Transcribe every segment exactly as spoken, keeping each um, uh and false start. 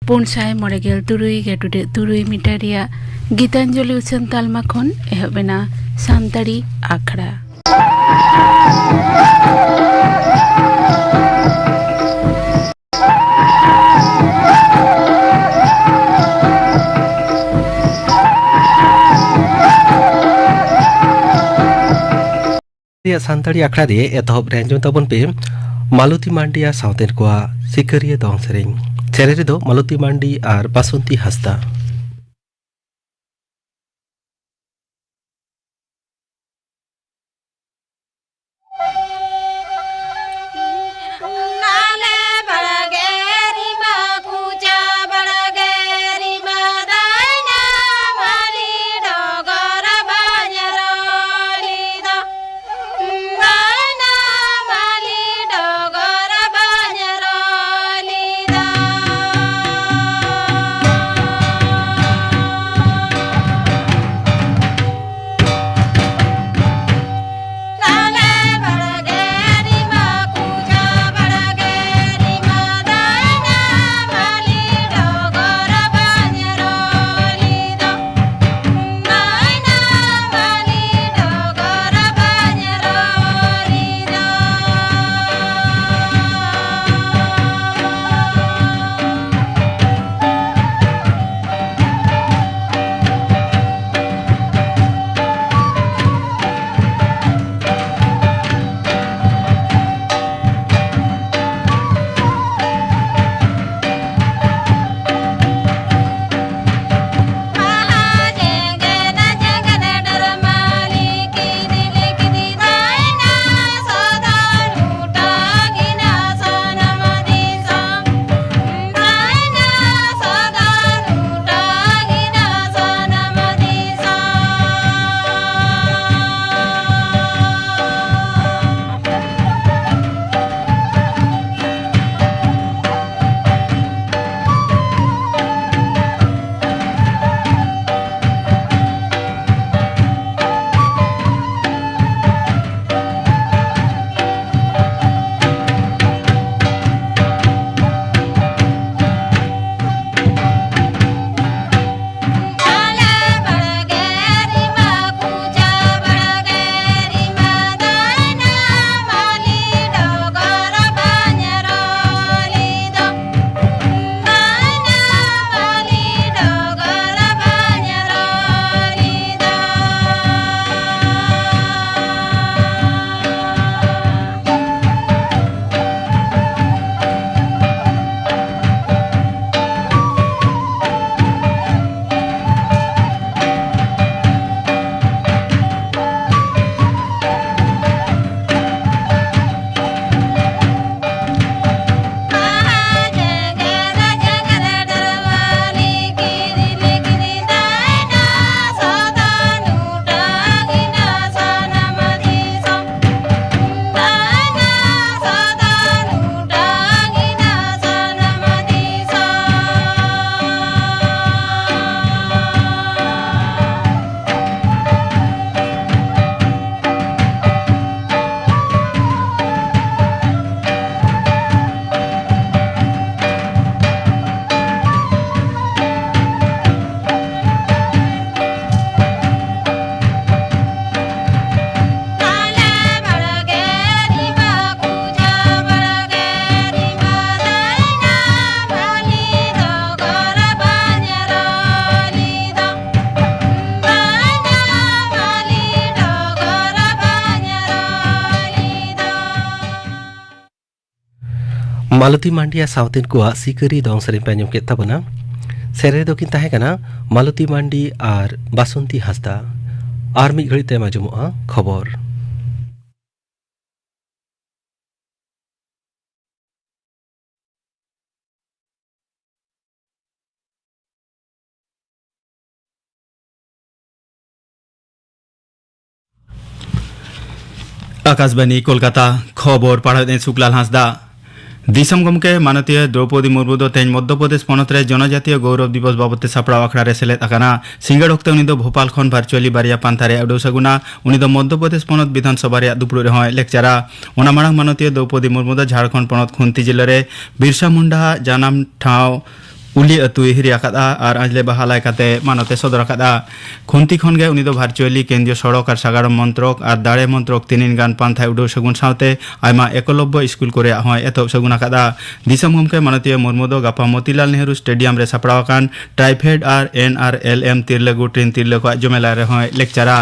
ᱯᱩᱱ ᱥᱟᱭ ᱢᱚᱬᱮ ᱜᱮᱞ ᱛᱩᱨᱩᱭ ᱜᱮ ᱴᱩᱰᱟᱹᱜ ᱛᱩᱨᱩᱭ ᱢᱤᱴᱟᱨ ᱨᱮᱭᱟᱜ ᱜᱤᱛᱟᱧᱡᱚᱞᱤ ᱩᱪᱷᱟᱹᱱ ᱛᱟᱞᱢᱟ ᱠᱷᱚᱱ ᱮᱦᱚᱵ ᱮᱱᱟ ᱥᱟᱱᱛᱟᱲᱤ ᱟᱠᱷᱲᱟ᱾ ᱨᱮᱭᱟᱜ ᱥᱟᱱᱛᱟᱲᱤ ᱟᱠᱷᱲᱟ ᱨᱮ ᱮᱛᱚᱦᱚᱵ ᱨᱮ ᱟᱸᱡᱚᱢ ᱛᱟᱵᱚᱱ ᱯᱮ ᱢᱟᱞᱚᱛᱤ ᱢᱟᱱᱰᱤᱭᱟ ᱥᱟᱶᱛᱮᱱ ᱠᱚᱣᱟᱜ ᱥᱤᱠᱟᱹᱨᱤᱭᱟᱹ ᱫᱚᱝ ᱥᱮᱨᱮᱧ᱾ ᱥᱮᱨᱮᱧ ᱨᱮᱫᱚ ᱢᱟᱞᱚᱛᱤ ᱢᱟᱱᱰᱤ ᱟᱨ ᱵᱟᱥᱚᱱᱛᱤ ᱦᱟᱸᱥᱫᱟ᱾ ᱢᱟᱞᱚᱛᱤ ᱢᱟᱱᱰᱤ ᱟᱨ ᱥᱟᱶᱛᱮᱱ ᱠᱚᱣᱟᱜ ᱥᱤᱠᱟᱹᱨᱤ ᱫᱚᱝ ᱥᱮᱨᱮᱧ ᱯᱮ ᱟᱸᱡᱚᱢ ᱠᱮᱫ ᱛᱟᱵᱚᱱᱟ᱾ ᱥᱮᱨᱮᱧ ᱨᱮᱫᱚ ᱠᱤᱱ ᱛᱟᱦᱮᱸ ᱠᱟᱱᱟ ᱢᱟᱞᱚᱛᱤ ᱢᱟᱱᱰᱤ ᱟᱨ ᱵᱟᱥᱚᱱᱛᱤ ᱦᱟᱸᱥᱫᱟ᱾ ᱟᱨ ᱢᱤᱫ ᱜᱷᱟᱹᱲᱤᱡ ᱛᱟᱭᱚᱢ ᱟᱸᱡᱚᱢᱚᱜᱼᱟ ᱠᱷᱚᱵᱚᱨ᱾ ᱟᱠᱟᱥᱵᱟᱱᱤ ᱠᱳᱞᱠᱟᱛᱟ, ᱠᱷᱚᱵᱚᱨ ᱯᱟᱲᱦᱟᱣᱮᱫ ᱟᱹᱧ ᱥᱩᱠᱞᱟᱞ ᱦᱟᱸᱥᱫᱟ᱾ ᱫᱤᱥᱚᱢ ᱜᱚᱢᱠᱮ ᱢᱟᱱᱚᱛᱤᱭᱟᱹ ᱫᱨᱚᱣᱯᱚᱫᱤ ᱢᱩᱨᱢᱩ ᱫᱚ ᱛᱮᱦᱮᱧ ᱢᱚᱫᱽᱫᱷᱚ ᱯᱨᱚᱫᱮᱥ ᱯᱚᱱᱚᱛ ᱨᱮ ᱡᱚᱱᱚᱡᱟᱛᱤᱭᱚ ᱜᱚᱣᱨᱚᱵ ᱫᱤᱵᱚᱥ ᱵᱟᱵᱚᱛ ᱛᱮ ᱥᱟᱯᱲᱟᱣ ᱟᱠᱷᱲᱟ ᱨᱮ ᱥᱮᱞᱮᱫ ᱟᱠᱟᱱᱟ᱾ ᱥᱤᱸᱜᱟᱹᱲ ᱚᱠᱛᱮ ᱩᱱᱤ ᱫᱚ ᱵᱷᱳᱯᱟᱞ ᱠᱷᱚᱱ ᱵᱷᱟᱨᱪᱩᱭᱟᱞᱤ ᱵᱟᱨᱭᱟ ᱯᱟᱱᱛᱷᱟ ᱨᱮ ᱩᱰᱟᱹᱣ ᱥᱟᱹᱜᱩᱱᱟ᱾ ᱩᱱᱤ ᱫᱚ ᱢᱚᱫᱽᱫᱷᱚ ᱯᱨᱚᱫᱮᱥ ᱯᱚᱱᱚᱛ ᱵᱤᱫᱷᱟᱱ ᱥᱚᱵᱷᱟ ᱨᱮᱭᱟᱜ ᱫᱩᱯᱲᱩᱵ ᱨᱮᱦᱚᱸᱭ ᱞᱮᱠᱪᱟᱨᱟ᱾ ᱚᱱᱟ ᱢᱟᱲᱟᱝ ᱢᱟᱱᱚᱛᱤᱭᱟᱹ ᱫᱨᱚᱣᱯᱚᱫᱤ ᱢᱩᱨᱢᱩ ᱫᱚ ᱡᱷᱟᱲᱠᱷᱚᱸᱰ ᱯᱚᱱᱚᱛ ᱠᱷᱩᱱᱛᱤ ᱡᱤᱞᱟᱹ ᱨᱮ ᱵᱤᱨᱥᱟ ᱢᱩᱱᱰᱟ ᱟᱜ ᱡᱟᱱᱟᱢ ᱴᱷᱟᱶ ᱩᱞᱤ ᱟᱹᱛᱩᱭ ᱦᱤᱨᱤ ᱟᱠᱟᱫᱼᱟ ᱟᱨ ᱟᱸᱡᱽᱞᱮ ᱵᱟᱦᱟ ᱞᱟᱭ ᱠᱟᱛᱮ ᱢᱟᱱᱚᱛ ᱮ ᱥᱚᱫᱚᱨ ᱟᱠᱟᱫᱼᱟ᱾ ᱠᱷᱩᱱᱛᱤ ᱠᱷᱚᱱ ᱜᱮ ᱩᱱᱤ ᱫᱚ ᱵᱷᱟᱨᱪᱩᱭᱟᱞᱤ ᱠᱮᱱᱫᱨᱤᱭᱚ ᱥᱚᱲᱚᱠ ᱟᱨ ᱥᱟᱜᱟᱲᱚᱢ ᱢᱚᱱᱛᱨᱚᱠ ᱟᱨ ᱫᱟᱲᱮ ᱢᱚᱱᱛᱨᱚᱠ ᱛᱤᱱᱤᱱ ᱜᱟᱱ ᱯᱟᱱᱛᱷᱟᱭ ᱩᱰᱟᱹᱣ ᱥᱟᱹᱜᱩᱱ ᱥᱟᱶᱛᱮ ᱟᱭᱢᱟ ᱮᱠᱞᱚᱵᱽᱵᱚ ᱥᱠᱩᱞ ᱠᱚᱨᱮᱭᱟᱜ ᱦᱚᱸᱭ ᱮᱛᱚᱦᱚᱵ ᱥᱟᱹᱜᱩᱱ ᱟᱠᱟᱫᱼᱟ᱾ ᱫᱤᱥᱚᱢ ᱜᱚᱢᱠᱮ ᱢᱟᱱᱚᱛᱤᱭᱟᱹ ᱢᱩᱨᱢᱩ ᱫᱚ ᱜᱟᱯᱟ ᱢᱚᱛᱤᱞᱟᱞ ᱱᱮᱦᱨᱩ ᱥᱴᱮᱰᱤᱭᱟᱢ ᱨᱮ ᱥᱟᱯᱲᱟᱣ ᱟᱠᱟᱱ ᱴᱨᱟᱭᱯᱷᱮᱰ ᱟᱨ ᱮᱱ ᱟᱨ ᱮᱞ ᱮᱢ ᱛᱤᱨᱞᱟᱹ ᱜᱩᱴ ᱨᱤᱱ ᱛᱤᱨᱞᱟᱹ ᱠᱚᱣᱟᱜ ᱡᱚᱢᱮᱞᱟᱭ ᱨᱮᱦᱚᱸᱭ ᱞᱮᱠᱪᱟᱨᱟ᱾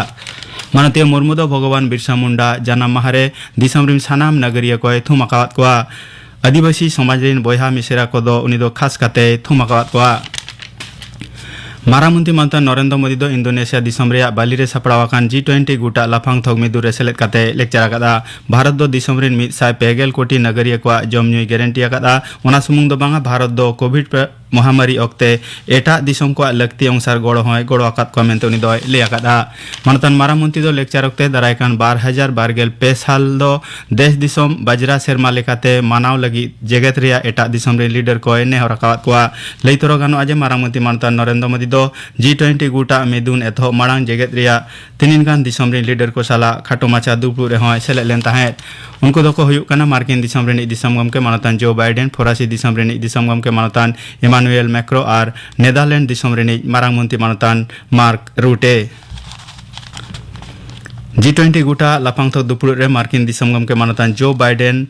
ᱢᱟᱱᱚᱛᱤᱭᱟᱹ ᱢᱩᱨᱢᱩ ᱫᱚ ᱵᱷᱚᱜᱚᱵᱟᱱ ᱵᱤᱨᱥᱟ ᱢᱩᱱᱰᱟ ᱡᱟᱱᱟᱢ ᱢᱟᱦᱟ ᱨᱮ ᱫᱤᱥᱚᱢ ᱨᱤᱱ ᱥᱟᱱᱟᱢ ᱱᱟᱜᱟᱨᱤᱭᱟᱹ ᱠᱚᱭ ᱛᱷᱩᱢ ᱟᱠᱟᱣᱟᱫ ᱠᱚᱣᱟ᱾ ᱟᱹᱫᱤᱵᱟᱹᱥᱤ ᱥᱚᱢᱟᱡᱽ ᱨᱤᱱ ᱵᱚᱭᱦᱟ ᱢᱤᱥᱮᱨᱟ ᱠᱚᱫᱚ ᱩᱱᱤ ᱫᱚ ᱠᱷᱟᱥ ᱠᱟᱛᱮᱭ ᱛᱷᱩᱢ ᱟᱠᱟᱣᱟᱫ ᱠᱚᱣᱟ᱾ ᱢᱟᱨᱟᱝ ᱢᱚᱱᱛᱨᱤ ᱢᱟᱱᱚᱛᱟᱱ ᱱᱚᱨᱮᱱᱫᱨᱚ ᱢᱳᱫᱤ ᱫᱚ ᱤᱱᱫᱳᱱᱮᱥᱤᱭᱟ ᱫᱤᱥᱚᱢ ᱨᱮᱭᱟᱜ ᱵᱟᱞᱤ ᱨᱮ ᱥᱟᱯᱲᱟᱣ ᱟᱠᱟᱱ ᱡᱤ ᱴᱩᱭᱮᱱᱴᱤ ᱜᱩᱴᱟᱜ ᱞᱟᱯᱷᱟᱝ ᱛᱷᱚᱠ ᱢᱤᱫᱩᱨ ᱨᱮ ᱥᱮᱞᱮᱫ ᱠᱟᱛᱮ ᱞᱮᱠᱪᱟᱨ ᱟᱠᱟᱫᱼᱟ᱾ ᱵᱷᱟᱨᱚᱛ ᱫᱚ ᱫᱤᱥᱚᱢ ᱨᱤᱱ ᱢᱤᱫ ᱥᱟᱭ ᱯᱮ ᱜᱮᱞ ᱠᱳᱴᱤ ᱱᱟᱜᱟᱨᱤᱭᱟᱹ ᱠᱚᱣᱟᱜ ᱡᱚᱢ ᱧᱩᱭ ᱜᱟᱨᱮᱱᱴᱤ ᱟᱠᱟᱫᱼᱟ᱾ ᱚᱱᱟ ᱥᱩᱢᱩᱝ ᱫᱚ ᱵᱟᱝᱟ, ᱵᱷᱟᱨᱚᱛ ᱫᱚ ᱠᱳᱵᱷᱤᱰ ᱯᱮ-, ᱢᱚᱦᱟᱢᱟᱨᱤ ᱚᱠᱛᱮ ᱮᱴᱟᱜ ᱫᱤᱥᱚᱢ ᱠᱚᱣᱟᱜ ᱞᱟᱹᱠᱛᱤ ᱚᱝᱥᱟᱨ ᱜᱚᱲᱚ ᱦᱚᱸᱭ ᱜᱚᱲᱚ ᱟᱠᱟᱫ ᱠᱚᱣᱟ ᱢᱮᱱᱛᱮ ᱩᱱᱤ ᱫᱚᱭ ᱞᱟᱹᱭ ᱟᱠᱟᱫᱼᱟ᱾ ᱢᱟᱱᱚᱛᱟᱱ ᱢᱟᱨᱟᱝ ᱢᱚᱱᱛᱨᱤ ᱫᱚ ᱞᱮᱠᱪᱟᱨ ᱚᱠᱛᱮ ᱫᱟᱨᱟᱭ ᱠᱟᱱ ᱵᱟᱨ ᱦᱟᱡᱟᱨ ᱵᱟᱨ ᱜᱮᱞ ᱯᱮ ᱥᱟᱞ ᱫᱚ ᱫᱮᱥ ᱫᱤᱥᱚᱢ ᱵᱟᱡᱽᱨᱟ ᱥᱮᱨᱢᱟ ᱞᱮᱠᱟᱛᱮ ᱢᱟᱱᱟᱣ ᱞᱟᱹᱜᱤᱫ ᱡᱮᱜᱮᱛ ᱨᱮᱭᱟᱜ ᱮᱴᱟᱜ ᱫᱤᱥᱚᱢ ᱨᱤᱱ ᱞᱤᱰᱟᱨ ᱠᱚᱭ ᱱᱮᱦᱚᱨ ᱟᱠᱟᱣᱟᱫ ᱠᱚᱣᱟ᱾ ᱞᱟᱹᱭ ᱛᱚᱨᱟ ᱜᱟᱱᱚᱜᱼᱟ ᱡᱮ ᱢᱟᱨᱟᱝ ᱢᱚᱱᱛᱨᱤ ᱢᱟᱱᱚᱛᱟᱱ ᱱᱚᱨᱮᱱᱫᱨᱚ ᱢᱳᱫᱤ ᱫᱚ ᱡᱤ ᱴᱩᱭᱮᱱᱴᱤ ᱜᱩᱴᱟᱜ ᱢᱤᱫᱩᱱ ᱮᱛᱚᱦᱚᱵ ᱢᱟᱲᱟᱝ ᱡᱮᱜᱮᱛ ᱨᱮᱭᱟᱜ ᱛᱤᱱᱤᱱ ᱜᱟᱱ ᱫᱤᱥᱚᱢ ᱨᱤᱱ ᱞᱤᱰᱟᱨ ᱠᱚ ᱥᱟᱞᱟᱜ ᱠᱷᱟᱴᱚ ᱢᱟᱪᱷᱟ ᱫᱩᱯᱲᱩᱵ ᱨᱮᱦᱚᱸᱭ ᱥᱮᱞᱮᱫ ᱞᱮᱱ ᱛᱟᱦᱮᱸᱫ᱾ ᱩᱱᱠᱩ ᱫᱚᱠᱚ ᱦᱩᱭᱩᱜ ᱠᱟᱱᱟ ᱢᱟᱨᱠᱤᱱ ᱫᱤᱥᱚᱢ ᱨᱤᱱᱤᱡ ᱫᱤᱥᱚᱢ ᱜᱚᱢᱠᱮ ᱢᱟᱱᱚᱛᱟᱱ ᱡᱳ ᱵᱟᱭᱰᱮᱱ, ᱯᱷᱚᱨᱟᱥᱤ ᱫᱤᱥᱚᱢ ᱨᱤᱱᱤᱡ ᱫᱤᱥᱚᱢ ᱜᱚᱢᱠᱮ ᱢᱟᱱᱚᱛᱟᱱ ᱮᱢᱟᱱᱩᱭᱮᱞ ᱢᱮᱠᱨᱚ ᱟᱨ ᱱᱮᱫᱟᱨᱞᱮᱱᱰ ᱫᱤᱥᱚᱢ ᱨᱤᱱᱤᱡ ᱢᱟᱨᱟᱝ ᱢᱚᱱᱛᱨᱤ ᱢᱟᱱᱚᱛᱟᱱ ᱢᱟᱨᱠ ᱨᱩᱴᱮ᱾ ᱡᱤ ᱴᱩᱭᱮᱱᱴᱤ ᱜᱩᱴᱟ ᱞᱟᱯᱷᱟᱝ ᱛᱷᱚᱠ ᱫᱩᱯᱲᱩᱵ ᱨᱮ ᱢᱟᱨᱠᱤᱱ ᱫᱤᱥᱚᱢ ᱜᱚᱢᱠᱮ ᱢᱟᱱᱚᱛᱟᱱ ᱡᱳ ᱵᱟᱭᱰᱮᱱ,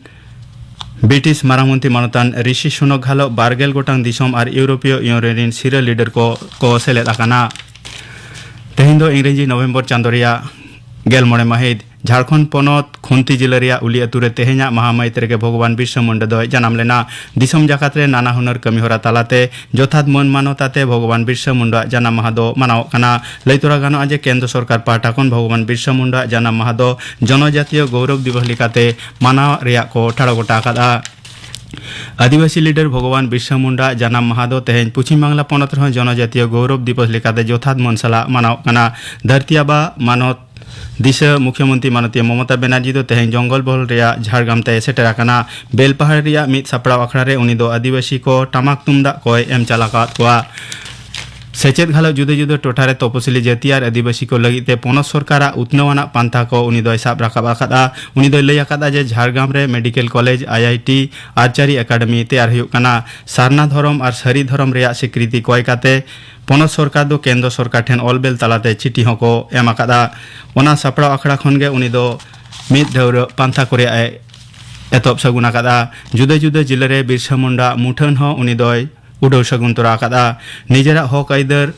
ᱵᱨᱤᱴᱤᱥ ᱢᱟᱨᱟᱝ ᱢᱚᱱᱛᱨᱤ ᱢᱟᱱᱚᱛᱟᱱ ᱨᱤᱥᱤ ᱥᱩᱱᱚᱠ ᱜᱷᱟᱞᱚ, ᱵᱟᱨ ᱜᱮᱞ ᱜᱚᱴᱟᱝ ᱫᱤᱥᱚᱢ ᱟᱨ ᱤᱭᱩᱨᱳᱯᱤᱭᱚ ᱤᱭᱩᱱᱤᱭᱚᱱ ᱨᱤᱱ ᱥᱤᱨᱟᱹ ᱞᱤᱰᱟᱨ ᱠᱚ ᱠᱚ ᱥᱮᱞᱮᱫ ᱟᱠᱟᱱᱟ᱾ ᱛᱮᱦᱮᱧ ᱫᱚ ᱤᱝᱨᱮᱡᱤ ᱱᱚᱵᱷᱮᱢᱵᱚᱨ ᱪᱟᱸᱫᱚ ᱨᱮᱭᱟᱜ ᱜᱮᱞ ᱢᱚᱬᱮ ᱢᱟᱹᱦᱤᱛ᱾ ᱡᱷᱟᱲᱠᱷᱚᱸᱰ ᱯᱚᱱᱚᱛ ᱠᱷᱩᱱᱛᱤ ᱡᱤᱞᱟᱹ ᱨᱮᱭᱟᱜ ᱩᱞᱤ ᱟᱹᱛᱩ ᱨᱮ ᱛᱮᱦᱮᱧᱟᱜ ᱢᱟᱦᱟ ᱢᱟᱹᱦᱤᱛ ᱨᱮᱜᱮ ᱵᱷᱚᱜᱚᱵᱟᱱ ᱵᱤᱨᱥᱟ ᱢᱩᱱᱰᱟ ᱫᱚᱭ ᱡᱟᱱᱟᱢ ᱞᱮᱱᱟ᱾ ᱫᱤᱥᱚᱢ ᱡᱟᱠᱟᱛ ᱨᱮ ᱱᱟᱱᱟ ᱦᱩᱱᱟᱹᱨ ᱠᱟᱹᱢᱤᱦᱚᱨᱟ ᱛᱟᱞᱟᱛᱮ ᱡᱚᱛᱷᱟᱛ ᱢᱟᱹᱱ ᱢᱟᱱᱚᱛ ᱟᱛᱮ ᱵᱷᱚᱜᱚᱵᱟᱱ ᱵᱤᱨᱥᱟ ᱢᱩᱱᱰᱟᱣᱟᱜ ᱡᱟᱱᱟᱢ ᱢᱟᱦᱟ ᱫᱚ ᱢᱟᱱᱟᱣᱚᱜ ᱠᱟᱱᱟ᱾ ᱞᱟᱹᱭ ᱛᱚᱨᱟ ᱜᱟᱱᱚᱜᱼᱟ ᱡᱮ ᱠᱮᱱᱫᱨᱚ ᱥᱚᱨᱠᱟᱨ ᱯᱟᱦᱴᱟ ᱠᱷᱚᱱ ᱵᱷᱚᱜᱚᱵᱟᱱ ᱵᱤᱨᱥᱟ ᱢᱩᱱᱰᱟᱣᱟᱜ ᱡᱟᱱᱟᱢ ᱢᱟᱦᱟ ᱫᱚ ᱡᱚᱱᱚᱡᱟᱛᱤᱭᱚ ᱜᱚᱣᱨᱚᱵ ᱫᱤᱵᱚᱥ ᱞᱮᱠᱟᱛᱮ ᱢᱟᱱᱟᱣ ᱨᱮᱭᱟᱜ ᱠᱚ ᱴᱷᱟᱲᱚ ᱜᱚᱴᱟ ᱟᱠᱟᱫᱼᱟ᱾ ᱟᱹᱫᱤᱵᱟᱹᱥᱤ ᱞᱤᱰᱟᱨ ᱵᱷᱚᱜᱚᱵᱟᱱ ᱵᱤᱨᱥᱟ ᱢᱩᱱᱰᱟ ᱡᱟᱱᱟᱢ ᱢᱟᱦᱟ ᱫᱚ ᱛᱮᱦᱮᱧ ᱯᱚᱪᱷᱤᱢ ᱵᱟᱝᱞᱟ ᱯᱚᱱᱚᱛ ᱨᱮᱦᱚᱸ ᱡᱚᱱᱚᱡᱟᱛᱤᱭᱚ ᱜᱚᱣᱨᱚᱵ ᱫᱤᱵᱚᱥ ᱞᱮᱠᱟᱛᱮ ᱡᱚᱛᱷᱟᱛ ᱢᱟᱹᱱ ᱥᱟᱞᱟᱜ ᱢᱟᱱᱟᱣᱚᱜ ᱠᱟᱱᱟ᱾ ᱫᱷᱟᱹᱨᱛᱤ ᱟᱵᱟ ᱢᱟᱱᱚᱛ ᱫᱤᱥᱟᱹ ᱢᱩᱠᱷᱭᱚᱢᱚᱱᱛᱨᱤ ᱢᱟᱱᱚᱛᱤᱭᱟᱹ ᱢᱚᱢᱚᱛᱟ ᱵᱮᱱᱟᱨᱡᱤ ᱫᱚ ᱛᱮᱦᱮᱧ ᱡᱚᱝᱜᱚᱞ ᱵᱚᱦᱚᱞ ᱨᱮᱭᱟᱜ ᱡᱷᱟᱲᱜᱨᱟᱢ ᱛᱮᱭ ᱥᱮᱴᱮᱨ ᱟᱠᱟᱱᱟ᱾ ᱵᱮᱞᱯᱟᱦᱟᱲᱤ ᱨᱮᱭᱟᱜ ᱢᱤᱫ ᱥᱟᱯᱲᱟᱣ ᱟᱠᱷᱲᱟ ᱨᱮ ᱩᱱᱤ ᱫᱚ ᱟᱹᱫᱤᱵᱟᱹᱥᱤ ᱠᱚ ᱴᱟᱢᱟᱠ ᱛᱩᱢᱫᱟᱜ ᱠᱚᱭ ᱮᱢ ᱪᱟᱞ ᱟᱠᱟᱫ ᱠᱚᱣᱟ᱾ ᱥᱮᱪᱮᱫ ᱜᱷᱟᱞᱚᱪ ᱡᱩᱫᱟᱹ ᱡᱩᱫᱟᱹ ᱴᱚᱴᱷᱟ ᱨᱮ ᱛᱚᱯᱚᱥᱤᱞᱤ ᱡᱟᱹᱛᱤ ᱟᱨ ᱟᱹᱫᱤᱵᱟᱹᱥᱤ ᱠᱚ ᱞᱟᱹᱜᱤᱫ ᱛᱮ ᱯᱚᱱᱚᱛ ᱥᱚᱨᱠᱟᱨᱟᱜ ᱩᱛᱱᱟᱹᱣ ᱟᱱᱟᱜ ᱯᱟᱱᱛᱷᱟ ᱠᱚ ᱩᱱᱤ ᱫᱚᱭ ᱥᱟᱵ ᱨᱟᱠᱟᱵ ᱟᱠᱟᱫᱼᱟ᱾ ᱩᱱᱤ ᱫᱚᱭ ᱞᱟᱹᱭ ᱟᱠᱟᱫᱼᱟ ᱡᱮ ᱡᱷᱟᱲᱜᱨᱟᱢ ᱨᱮ medical college, I I T, archery academy ᱛᱮᱭᱟᱨ ᱦᱩᱭᱩᱜ ᱠᱟᱱᱟ᱾ ᱥᱟᱨᱱᱟ ᱫᱷᱚᱨᱚᱢ ᱟᱨ ᱥᱟᱹᱨᱤ ᱫᱷᱚᱨᱚᱢ ᱨᱮᱭᱟᱜ ᱥᱤᱠᱨᱤᱛᱤ ᱠᱚᱭ ᱠᱟᱛᱮ ᱯᱚᱱᱚᱛ ᱥᱚᱨᱠᱟᱨ ᱫᱚ ᱠᱮᱱᱫᱨᱚ ᱥᱚᱨᱠᱟᱨ ᱴᱷᱮᱱ ᱚᱞ ᱵᱮᱞ ᱛᱟᱞᱟᱛᱮ ᱪᱤᱴᱷᱤ ᱦᱚᱸᱠᱚ ᱮᱢ ᱟᱠᱟᱫᱼᱟ᱾ ᱚᱱᱟ ᱥᱟᱯᱲᱟᱣ ᱟᱠᱷᱲᱟ ᱠᱷᱚᱱ ᱜᱮ ᱩᱱᱤ ᱫᱚ ᱢᱤᱫ ᱰᱟᱹᱣᱨᱟᱹᱜ ᱯᱟᱱᱛᱷᱟ ᱠᱚ ᱨᱮᱭᱟᱜ ᱮ ᱮᱛᱚᱦᱚᱵ ᱥᱟᱹᱜᱩᱱ ᱟᱠᱟᱫᱼᱟ᱾ ᱡᱩᱫᱟᱹ ᱡᱩᱫᱟᱹ ᱡᱤᱞᱟᱹ ᱨᱮ ᱵᱤᱨᱥᱟ ᱢᱩᱱᱰᱟ ᱢᱩᱴᱷᱟᱹᱱ ᱦᱚᱸ ᱩᱱᱤ ᱫᱚᱭ ᱩᱰᱟᱹᱣ ᱥᱟᱹᱜᱩᱱ ᱛᱚᱨᱟ ᱟᱠᱟᱫᱼᱟ᱾ ᱱᱤᱡᱮᱨᱟᱜ ᱦᱚᱠ ᱟᱹᱭᱫᱟᱹᱨ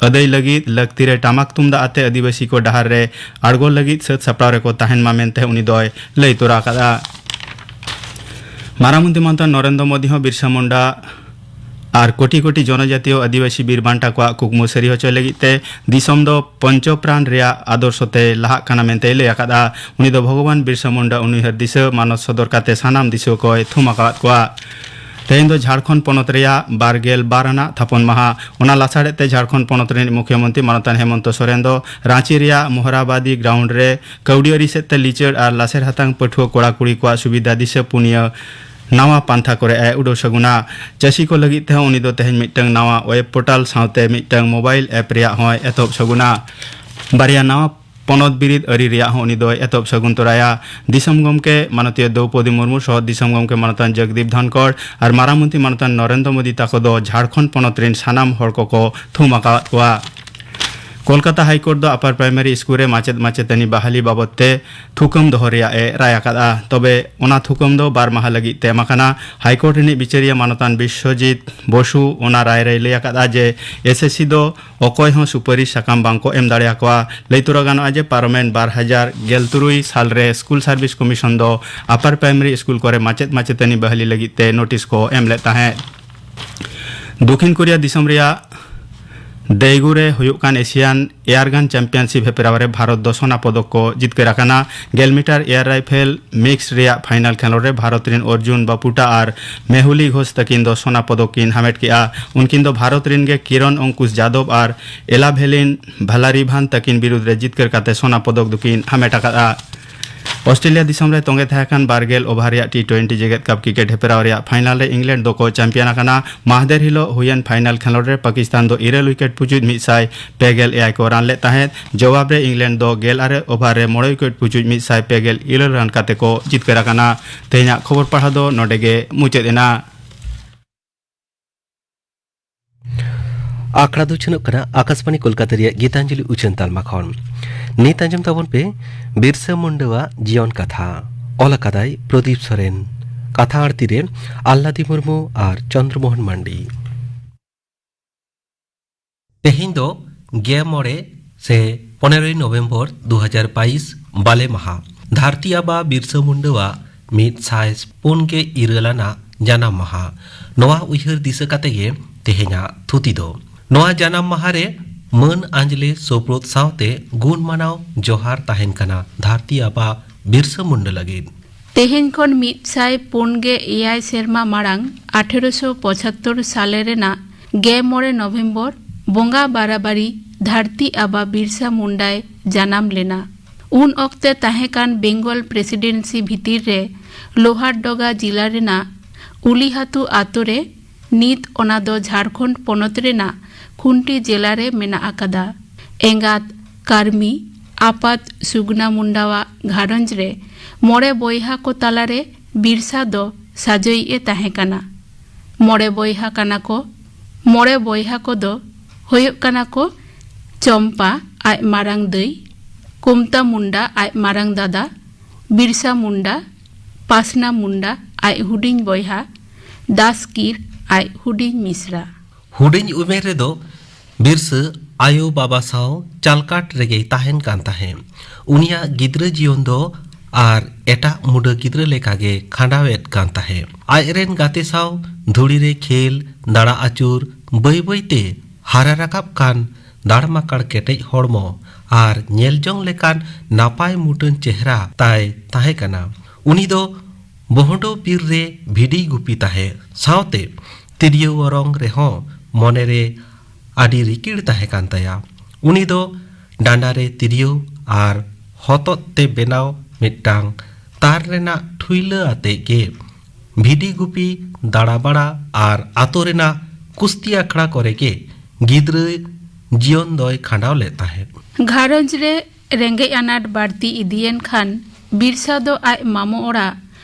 ᱟᱹᱫᱟᱹᱭ ᱞᱟᱹᱜᱤᱫ ᱞᱟᱹᱠᱛᱤ ᱨᱮ ᱴᱟᱢᱟᱠ ᱛᱩᱢᱫᱟᱜ ᱟᱛᱮ ᱟᱹᱫᱤᱵᱟᱹᱥᱤ ᱠᱚ ᱰᱟᱦᱟᱨ ᱨᱮ ᱟᱬᱜᱚ ᱞᱟᱹᱜᱤᱫ ᱥᱟᱹᱛ ᱥᱟᱯᱲᱟᱣ ᱨᱮᱠᱚ ᱛᱟᱦᱮᱱ ᱢᱟ ᱢᱮᱱᱛᱮ ᱩᱱᱤ ᱫᱚᱭ ᱞᱟᱹᱭ ᱛᱚᱨᱟ ᱟᱠᱟᱫᱼᱟ᱾ ᱢᱟᱨᱟᱝ ᱢᱚᱱᱛᱨᱤ ᱢᱟᱱᱚᱛᱟᱱ ᱱᱚᱨᱮᱱᱫᱨᱚ ᱢᱳᱫᱤ ᱦᱚᱸ ᱵᱤᱨᱥᱟ ᱢᱩᱱᱰᱟ ᱟᱨ ᱠᱳᱴᱤ ᱠᱳᱴᱤ ᱡᱚᱱᱚᱡᱟᱛᱤᱭᱚ ᱟᱹᱫᱤᱵᱟᱹᱥᱤ ᱵᱤᱨ ᱵᱟᱱᱴᱟ ᱠᱚᱣᱟᱜ ᱠᱩᱠᱢᱩ ᱥᱟᱹᱨᱤ ᱦᱚᱪᱚᱭ ᱞᱟᱹᱜᱤᱫ ᱛᱮ ᱫᱤᱥᱚᱢ ᱫᱚ ᱯᱚᱧᱪᱚ ᱯᱨᱟᱱ ᱨᱮᱭᱟᱜ ᱟᱫᱚᱨᱥᱚ ᱛᱮ ᱞᱟᱦᱟᱜ ᱠᱟᱱᱟ ᱢᱮᱱᱛᱮᱭ ᱞᱟᱹᱭ ᱟᱠᱟᱫᱼᱟ᱾ ᱩᱱᱤ ᱫᱚ ᱵᱷᱚᱜᱚᱵᱟᱱ ᱵᱤᱨᱥᱟ ᱢᱩᱱᱰᱟ ᱩᱱᱩᱭᱦᱟᱹᱨ ᱫᱤᱥᱟᱹ ᱢᱟᱱᱚᱛ ᱥᱚᱫᱚᱨ ᱠᱟᱛᱮ ᱥᱟᱱᱟᱢ ᱫᱤᱥᱩᱣᱟᱹ ᱠᱚᱭ ᱛᱷᱩᱢ ᱟᱠᱟᱫ ᱠᱚᱣᱟ᱾ ᱛᱮᱦᱮᱧ ᱫᱚ ᱡᱷᱟᱲᱠᱷᱚᱸᱰ ᱯᱚᱱᱚᱛ ᱨᱮᱭᱟᱜ ᱵᱟᱨ ᱜᱮᱞ ᱵᱟᱨ ᱟᱱᱟᱜ ᱛᱷᱟᱯᱚᱱ ᱢᱟᱦᱟ᱾ ᱚᱱᱟ ᱞᱟᱥᱟᱲᱦᱮᱫ ᱛᱮ ᱡᱷᱟᱲᱠᱷᱚᱸᱰ ᱯᱚᱱᱚᱛ ᱨᱤᱱᱤᱡ ᱢᱩᱠᱷᱭᱚᱢᱚᱱᱛᱨᱤ ᱢᱟᱱᱚᱛᱟᱱ ᱦᱮᱢᱚᱱᱛᱚ ᱥᱚᱨᱮᱱ ᱫᱚ ᱨᱟᱸᱪᱤ ᱨᱮᱭᱟᱜ ᱢᱚᱦᱨᱟᱵᱟᱫᱤ ᱜᱨᱟᱣᱩᱱᱰ ᱨᱮ ᱠᱟᱹᱣᱰᱤ ᱟᱹᱨᱤ ᱥᱮᱫ ᱛᱮ ᱞᱤᱪᱟᱹᱲ ᱟᱨ ᱞᱟᱥᱮᱨ ᱦᱟᱛᱟᱝ ᱯᱟᱹᱴᱷᱩᱣᱟᱹ ᱠᱚᱲᱟ ᱠᱩᱲᱤ ᱠᱚᱣᱟᱜ ᱥᱩᱵᱤᱫᱷᱟ ᱫᱤᱥᱟᱹ ᱯᱩᱱᱭᱟᱹ ᱱᱟᱣᱟ ᱯᱟᱱᱛᱷᱟ ᱠᱚᱨᱮ ᱮ ᱩᱰᱟᱹᱣ ᱥᱟᱹᱜᱩᱱᱟ᱾ ᱪᱟᱹᱥᱤ ᱠᱚ ᱞᱟᱹᱜᱤᱫ ᱛᱮᱦᱚᱸ ᱩᱱᱤ ᱫᱚ ᱛᱮᱦᱮᱧ ᱢᱤᱫᱴᱟᱝ ᱱᱟᱣᱟ ᱣᱮᱵ ᱯᱳᱨᱴᱟᱞ ᱥᱟᱶᱛᱮ ᱢᱤᱫᱴᱟᱝ ᱢᱳᱵᱟᱭᱤᱞ ᱮᱯ ᱨᱮᱭᱟᱜ ᱦᱚᱸᱭ ᱮᱛᱚᱦᱚᱵ ᱥᱟᱹᱜᱩᱱᱟ᱾ ᱵᱟᱨᱭᱟ ᱱᱟᱣᱟ ᱯᱚᱱᱚᱛ ᱵᱤᱨᱤᱫ ᱟᱹᱨᱤ ᱨᱮᱭᱟᱜ ᱦᱚᱸ ᱩᱱᱤ ᱫᱚᱭ ᱮᱛᱚᱦᱚᱵ ᱥᱟᱹᱜᱩᱱ ᱛᱚᱨᱟᱭᱟ᱾ ᱫᱤᱥᱚᱢ ᱜᱚᱢᱠᱮ ᱢᱟᱱᱚᱛᱤᱭᱟᱹ ᱫᱨᱚᱣᱯᱚᱫᱤ ᱢᱩᱨᱢᱩ ᱥᱚᱦᱚ ᱫᱤᱥᱚᱢ ᱜᱚᱢᱠᱮ ᱢᱟᱱᱚᱛᱟᱱ ᱡᱚᱜᱽᱫᱤᱯ ᱫᱷᱚᱱᱠᱚᱲ ᱟᱨ ᱢᱟᱨᱟᱝ ᱢᱚᱱᱛᱨᱤ ᱢᱟᱱᱚᱛᱟᱱ ᱱᱚᱨᱮᱱᱫᱨᱚ ᱢᱳᱫᱤ ᱛᱟᱠᱚ ᱫᱚ ᱡᱷᱟᱲᱠᱷᱚᱸᱰ ᱯᱚᱱᱚᱛ ᱨᱤᱱ ᱥᱟᱱᱟᱢ ᱦᱚᱲ ᱠᱚᱠᱚ ᱛᱷᱩᱢ ᱟᱠᱟᱫ ᱠᱚᱣᱟ᱾ ᱠᱳᱞᱠᱟᱛᱟ ᱦᱟᱭᱠᱳᱨᱴ ᱫᱚ ᱟᱯᱟᱨ ᱯᱨᱟᱭᱢᱟᱨᱤ ᱥᱠᱩᱞ ᱨᱮ ᱢᱟᱪᱮᱫ ᱢᱟᱪᱮᱛᱟᱹᱱᱤ ᱵᱟᱦᱟᱞᱤ ᱵᱟᱵᱚᱫ ᱛᱮ ᱛᱷᱩᱠᱟᱹᱢ ᱫᱚᱦᱚ ᱨᱮᱭᱟᱜ ᱮ ᱨᱟᱭ ᱟᱠᱟᱫᱼᱟ᱾ ᱛᱚᱵᱮ ᱚᱱᱟ ᱛᱷᱩᱠᱟᱹᱢ ᱫᱚ ᱵᱟᱨ ᱢᱟᱦᱟ ᱞᱟᱹᱜᱤᱫ ᱛᱮ ᱮᱢ ᱟᱠᱟᱱᱟ᱾ ᱦᱟᱭᱠᱳᱨᱴ ᱨᱤᱱᱤᱡ ᱵᱤᱪᱟᱹᱨᱤᱭᱟᱹ ᱢᱟᱱᱚᱛᱟᱱ ᱵᱤᱥᱥᱚᱡᱤᱛ ᱵᱚᱥᱩ ᱚᱱᱟ ᱨᱟᱭ ᱨᱮᱭ ᱞᱟᱹᱭ ᱟᱠᱟᱫᱼᱟ ᱡᱮ ᱮᱥ ᱮᱥ ᱥᱤ ᱫᱚ ᱚᱠᱚᱭ ᱦᱚᱸ ᱥᱩᱯᱟᱹᱨᱤᱥ ᱥᱟᱠᱟᱢ ᱵᱟᱝ ᱠᱚ ᱮᱢ ᱫᱟᱲᱮ ᱟᱠᱚᱣᱟ᱾ ᱞᱟᱹᱭ ᱛᱚᱨᱟ ᱜᱟᱱᱚᱜᱼᱟ ᱡᱮ ᱯᱟᱨᱚᱢᱮᱱ ᱵᱟᱨ ᱦᱟᱡᱟᱨ ᱜᱮᱞ ᱛᱩᱨᱩᱭ ᱥᱟᱞ ᱨᱮ ᱥᱠᱩᱞ ᱥᱟᱨᱵᱷᱤᱥ ᱠᱚᱢᱤᱥᱚᱱ ᱫᱚ ᱟᱯᱟᱨ ᱯᱨᱟᱭᱢᱟᱨᱤ ᱥᱠᱩᱞ ᱠᱚᱨᱮ ᱢᱟᱪᱮᱫ ᱢᱟᱪᱮᱛᱟᱹᱱᱤ ᱵᱟᱦᱟᱞᱤ ᱞᱟᱹᱜᱤᱫ ᱛᱮ ᱱᱳᱴᱤᱥ ᱠᱚ ᱮᱢ ᱞᱮᱫ ᱛᱟᱦᱮᱸᱫ᱾ ᱫᱚᱠᱷᱤᱱ ᱠᱳᱨᱤᱭᱟ ᱫᱤᱥᱚᱢ ᱨᱮᱭᱟᱜ ᱫᱮᱭᱜᱩ ᱨᱮ ᱦᱩᱭᱩᱜ ᱠᱟᱱ ᱮᱥᱤᱭᱟᱱ ᱮᱭᱟᱨ ᱜᱟᱱ ᱪᱟᱢᱯᱤᱭᱟᱱᱥᱤᱯ ᱦᱮᱯᱨᱟᱣ ᱨᱮ ᱵᱷᱟᱨᱚᱛ ᱫᱚ ᱥᱚᱱᱟ ᱯᱚᱫᱚᱠ ᱠᱚ ᱡᱤᱛᱠᱟᱹᱨ ᱟᱠᱟᱱᱟ᱾ ᱜᱮᱞ ᱢᱤᱴᱟᱨ ᱮᱭᱟᱨ ᱨᱟᱭᱯᱷᱮᱞ ᱢᱤᱠᱥ ᱨᱮᱭᱟᱜ ᱯᱷᱟᱭᱱᱟᱞ ᱠᱷᱮᱞᱳᱰ ᱨᱮ ᱵᱷᱟᱨᱚᱛ ᱨᱮᱱ ᱚᱨᱡᱩᱱ ᱵᱟᱯᱩᱴᱟ ᱟᱨ ᱢᱮᱦᱩᱞᱤ ᱜᱷᱳᱥ ᱛᱟᱹᱠᱤᱱ ᱫᱚ ᱥᱚᱱᱟ ᱯᱚᱫᱚᱠ ᱠᱤᱱ ᱦᱟᱢᱮᱴ ᱠᱮᱫᱼᱟ᱾ ᱩᱱᱠᱤᱱ ᱫᱚ ᱵᱷᱟᱨᱚᱛ ᱨᱮᱱ ᱜᱮ ᱠᱤᱨᱚᱱ ᱚᱝᱠᱩᱥ ᱡᱟᱫᱚᱵ ᱟᱨ ᱮᱞᱟᱵᱷᱮᱞᱤᱱ ᱵᱷᱟᱞᱟᱨᱤᱵᱷᱟᱱ ᱛᱟᱹᱠᱤᱱ ᱵᱤᱨᱩᱫᱽ ᱨᱮ ᱡᱤᱛᱠᱟᱹᱨ ᱠᱟᱛᱮ ᱥᱚᱱᱟ ᱯᱚᱫᱚᱠ ᱫᱚᱠᱤᱱ ᱦᱟᱢᱮᱴ ᱟᱠᱟᱫᱼᱟ᱾ ᱚᱥᱴᱨᱮᱞᱤᱭᱟ ᱫᱤᱥᱚᱢ ᱨᱮ ᱛᱚᱸᱜᱮ ᱛᱟᱦᱮᱸ ᱠᱟᱱ ᱵᱟᱨ ᱜᱮᱞ ᱳᱵᱷᱟᱨ ᱨᱮᱭᱟᱜ ᱴᱤ ᱴᱩᱭᱮᱱᱴᱤ ᱡᱮᱜᱮᱛ ᱠᱟᱯ ᱠᱨᱤᱠᱮᱴ ᱦᱮᱯᱨᱟᱣ ᱨᱮᱭᱟᱜ ᱯᱷᱟᱭᱱᱟᱞ ᱨᱮ ᱤᱝᱞᱮᱱᱰ ᱫᱚᱠᱚ ᱪᱟᱢᱯᱤᱭᱟᱱ ᱟᱠᱟᱱᱟ᱾ ᱢᱟᱦᱫᱮᱨ ᱦᱤᱞᱳᱜ ᱦᱩᱭᱮᱱ ᱯᱷᱟᱭᱱᱟᱞ ᱠᱷᱮᱞᱳᱰ ᱨᱮ ᱯᱟᱠᱤᱥᱛᱟᱱ ᱫᱚ ᱤᱨᱟᱹᱞ ᱩᱭᱠᱮᱴ ᱯᱩᱪᱩᱡ ᱢᱤᱫ ᱥᱟᱭ ᱯᱮ ᱜᱮᱞ ᱮᱭᱟᱭ ᱠᱚ ᱨᱟᱱ ᱞᱮᱫ ᱛᱟᱦᱮᱸᱫ᱾ ᱡᱚᱣᱟᱵ ᱨᱮ ᱤᱝᱞᱮᱱᱰ ᱫᱚ ᱜᱮᱞ ᱟᱨᱮ ᱳᱵᱷᱟᱨ ᱨᱮ ᱢᱚᱬᱮ ᱩᱭᱠᱮᱴ ᱯᱩᱪᱩᱡ ᱢᱤᱫ ᱥᱟᱭ ᱯᱮ ᱜᱮᱞ ᱤᱨᱟᱹᱞ ᱨᱟᱱ ᱠᱟᱛᱮ ᱠᱚ ᱡᱤᱛᱠᱟᱹᱨ ᱟᱠᱟᱱᱟ᱾ ᱛᱮᱦᱮᱧᱟᱜ ᱠᱷᱚᱵᱚᱨ ᱯᱟᱲᱦᱟᱣ ᱫᱚ ᱱᱚᱰᱮ ᱜᱮ ᱢᱩᱪᱟᱹᱫ ᱮᱱᱟ᱾ ᱟᱠᱷᱲᱟ ᱫᱚ ᱩᱪᱷᱟᱹᱱᱚᱜ ᱠᱟᱱᱟ ᱟᱠᱟᱥᱵᱟᱬᱤ ᱠᱳᱞᱠᱟᱛᱟ ᱨᱮᱭᱟᱜ ᱜᱤᱛᱟᱧᱡᱚᱞᱤ ᱩᱪᱷᱟᱹᱱ ᱛᱟᱞᱢᱟ ᱠᱷᱚᱱ᱾ ᱱᱤᱛ ᱟᱸᱡᱚᱢ ᱛᱟᱵᱚᱱ ᱯᱮ ᱵᱤᱨᱥᱟᱹ ᱢᱩᱱᱰᱟᱹᱣᱟᱜ ᱡᱤᱭᱚᱱ ᱠᱟᱛᱷᱟ᱾ ᱚᱞ ᱟᱠᱟᱫᱟᱭ ᱯᱨᱚᱫᱤᱯ ᱥᱚᱨᱮᱱ᱾ ᱠᱟᱛᱷᱟ ᱟᱲᱛᱤ ᱨᱮ ᱟᱞᱞᱟᱫᱤ ᱢᱩᱨᱢᱩ ᱟᱨ ᱪᱚᱱᱫᱨᱚ ᱢᱳᱦᱚᱱ ᱢᱟᱱᱰᱤ᱾ ᱛᱮᱦᱮᱧ ᱫᱚ ᱜᱮᱞ ᱢᱚᱬᱮ ᱥᱮ ᱯᱚᱱᱮᱨᱚᱭ ᱱᱚᱵᱷᱮᱢᱵᱚᱨ ᱫᱩ ᱦᱟᱡᱟᱨ ᱵᱟᱭᱤᱥ, ᱵᱟᱞᱮ ᱢᱟᱦᱟ, ᱫᱷᱟᱹᱨᱛᱤ ᱟᱵᱟ ᱵᱤᱨᱥᱟᱹ ᱢᱩᱱᱰᱟᱹᱣᱟᱜ ᱢᱤᱫ ᱥᱟᱭ ᱯᱩᱱ ᱜᱮᱞ ᱤᱨᱟᱹᱞ ᱟᱱᱟᱜ ᱡᱟᱱᱟᱢ ᱢᱟᱦᱟ᱾ ᱱᱚᱣᱟ ᱩᱭᱦᱟᱹᱨ ᱫᱤᱥᱟᱹ ᱠᱟᱛᱮ ᱜᱮ ᱛᱮᱦᱮᱧᱟᱜ ᱛᱷᱩᱛᱤ ᱫᱚ᱾ ᱱᱚᱣᱟ ᱡᱟᱱᱟᱢ ᱢᱟᱦᱟ ᱨᱮ ᱢᱟᱹᱱ ᱟᱸᱡᱽᱞᱮ ᱥᱳᱯᱨᱳᱫ ᱥᱟᱶᱛᱮ ᱜᱩᱱ ᱢᱟᱱᱟᱣ ᱡᱚᱦᱟᱨ ᱛᱟᱦᱮᱱ ᱠᱟᱱᱟ ᱫᱷᱟᱹᱨᱛᱤ ᱟᱵᱟ ᱵᱤᱨᱥᱟᱹ ᱢᱩᱱᱰᱟᱹ ᱞᱟᱹᱜᱤᱫ᱾ ᱛᱮᱦᱮᱧ ᱠᱷᱚᱱ ᱢᱤᱫ ᱥᱟᱭ ᱯᱩᱱ ᱜᱮᱞ ᱮᱭᱟᱭ ᱥᱮᱨᱢᱟ ᱢᱟᱲᱟᱝ, ᱟᱴᱷᱮᱨᱚᱥᱚ ᱯᱚᱸᱪᱟᱛᱛᱳᱨ ᱥᱟᱞᱮ ᱨᱮᱱᱟᱜ ᱜᱮᱞ ᱢᱚᱬᱮ ᱱᱚᱵᱷᱮᱢᱵᱚᱨ, ᱵᱚᱸᱜᱟ ᱵᱟᱨᱟᱵᱟᱨᱤ ᱫᱷᱟᱹᱨᱛᱤ ᱟᱵᱟ ᱵᱤᱨᱥᱟ ᱢᱩᱱᱰᱟᱭ ᱡᱟᱱᱟᱢ ᱞᱮᱱᱟ᱾ ᱩᱱ ᱚᱠᱛᱮ ᱛᱟᱦᱮᱸ ᱠᱟᱱ ᱵᱮᱝᱜᱚᱞ ᱯᱨᱮᱥᱤᱰᱮᱱᱥᱤ ᱵᱷᱤᱛᱤᱨ ᱨᱮ ᱞᱳᱦᱟᱨᱰᱚᱜᱟ ᱡᱤᱞᱟ ᱨᱮᱱᱟᱜ ᱩᱞᱤᱦᱟᱛᱩ ᱟᱛᱳ ᱨᱮ, ᱱᱤᱛ ᱚᱱᱟ ᱫᱚ ᱡᱷᱟᱲᱠᱷᱚᱸᱰ ᱯᱚᱱᱚᱛ ᱨᱮᱱᱟᱜ ᱠᱷᱩᱱᱴᱤ ᱡᱮᱞᱟ ᱨᱮ ᱢᱮᱱᱟᱜ ᱟᱠᱟᱫᱟ᱾ ᱮᱸᱜᱟᱛ ᱠᱟᱨᱢᱤ, ᱟᱯᱟᱛ ᱥᱩᱜᱩᱱᱟ ᱢᱩᱱᱰᱟᱣᱟᱜ ᱜᱷᱟᱨᱚᱸᱡᱽ ᱨᱮ ᱢᱚᱬᱮ ᱵᱚᱭᱦᱟ ᱠᱚ ᱛᱟᱞᱟᱨᱮ ᱵᱤᱨᱥᱟ ᱫᱚ ᱥᱟᱡᱚᱭᱤᱡ ᱮ ᱛᱟᱦᱮᱸ ᱠᱟᱱᱟ᱾ ᱢᱚᱬᱮ ᱵᱚᱭᱦᱟ ᱠᱟᱱᱟ ᱠᱚ᱾ ᱢᱚᱬᱮ ᱵᱚᱭᱦᱟ ᱠᱚᱫᱚ ᱦᱩᱭᱩᱜ ᱠᱟᱱᱟ ᱠᱚ ᱪᱚᱢᱯᱟ ᱟᱡ ᱢᱟᱨᱟᱝ ᱫᱟᱹᱭ, ᱠᱩᱢᱛᱟ ᱢᱩᱱᱰᱟ ᱟᱡ ᱢᱟᱨᱟᱝ ᱫᱟᱫᱟ, ᱵᱤᱨᱥᱟ ᱢᱩᱱᱰᱟ, ᱯᱟᱥᱱᱟ ᱢᱩᱱᱰᱟ ᱟᱡ ᱦᱩᱰᱤᱧ ᱵᱚᱭᱦᱟ, ᱫᱟᱥᱠᱤᱨ ᱟᱡ ᱦᱩᱰᱤᱧ ᱢᱤᱥᱨᱟ᱾ ᱦᱩᱰᱤᱧ ᱩᱢᱮᱨ ᱨᱮᱫᱚ ᱵᱤᱨᱥᱟᱹ ᱟᱭᱳ ᱵᱟᱵᱟ ᱥᱟᱶ ᱪᱟᱞᱠᱟᱴ ᱨᱮᱜᱮᱭ ᱛᱟᱦᱮᱱ ᱠᱟᱱ ᱛᱟᱦᱮᱸᱫ᱾ ᱩᱱᱤᱭᱟᱜ ᱜᱤᱫᱽᱨᱟᱹ ᱡᱤᱭᱚᱱ ᱫᱚ ᱟᱨ ᱮᱴᱟᱜ ᱢᱩᱰᱟᱹ ᱜᱤᱫᱽᱨᱟᱹ ᱞᱮᱠᱟᱜᱮ ᱠᱷᱟᱸᱰᱟᱣᱮᱫ ᱠᱟᱱ ᱛᱟᱦᱮᱸᱫ᱾ ᱟᱡᱨᱮᱱ ᱜᱟᱛᱮ ᱥᱟᱶ ᱫᱷᱩᱲᱤ ᱨᱮ ᱠᱷᱮᱞ, ᱫᱟᱬᱟ ᱟᱹᱪᱩᱨ, ᱵᱟᱹᱭ ᱵᱟᱹᱭᱛᱮ ᱦᱟᱨᱟ ᱨᱟᱠᱟᱵ ᱠᱟᱱ ᱫᱟᱲᱢᱟᱠᱟᱲ ᱠᱮᱴᱮᱡ ᱦᱚᱲᱢᱚ ᱟᱨ ᱧᱮᱞ ᱡᱚᱝ ᱞᱮᱠᱟᱱ ᱱᱟᱯᱟᱭ ᱢᱩᱴᱟᱹᱱ ᱪᱮᱦᱨᱟ ᱛᱟᱭ ᱛᱟᱦᱮᱸ ᱠᱟᱱᱟ᱾ ᱩᱱᱤ ᱫᱚ ᱵᱚᱦᱚᱰᱚ ᱵᱤᱨ ᱨᱮ ᱵᱷᱤᱰᱤ ᱜᱩᱯᱤ ᱛᱟᱦᱮᱸ ᱥᱟᱶᱛᱮ ᱛᱤᱨᱭᱳ ᱚᱨᱚᱝ ᱨᱮᱦᱚᱸ ᱢᱚᱱᱮᱨᱮ ᱟᱹᱰᱤ ᱨᱤᱠᱤᱲ ᱛᱟᱦᱮᱸ ᱠᱟᱱ ᱛᱟᱭᱟ᱾ ᱩᱱᱤ ᱫᱚ ᱰᱟᱸᱰᱟ ᱨᱮ ᱛᱤᱨᱭᱳ ᱟᱨ ᱦᱚᱛᱚᱫ ᱛᱮ ᱵᱮᱱᱟᱣ ᱢᱤᱫᱴᱟᱝ ᱛᱟᱨ ᱨᱮᱱᱟᱜ ᱴᱷᱩᱭᱞᱟᱹ ᱟᱛᱮ ᱜᱮ ᱵᱷᱤᱰᱤ ᱜᱩᱯᱤ, ᱫᱟᱬᱟᱵᱟᱲᱟ ᱟᱨ ᱟᱛᱳ ᱨᱮᱱᱟᱜ ᱠᱩᱥᱛᱤ ᱟᱠᱷᱲᱟ ᱠᱚᱨᱮ ᱜᱮ ᱜᱤᱫᱽᱨᱟᱹ ᱡᱤᱭᱚᱱ ᱫᱚᱭ ᱠᱷᱟᱸᱰᱟᱣ ᱞᱮᱫ ᱛᱟᱦᱮᱸᱫ᱾ ᱜᱷᱟᱨᱚᱸᱡᱽ ᱨᱮ ᱨᱮᱸᱜᱮᱡ ᱟᱱᱟᱴ ᱵᱟᱹᱲᱛᱤ ᱤᱫᱤᱭᱮᱱ ᱠᱷᱟᱱ ᱵᱤᱨᱥᱟ ᱫᱚ ᱟᱡ ᱢᱟᱢᱚ ᱚᱲᱟᱜ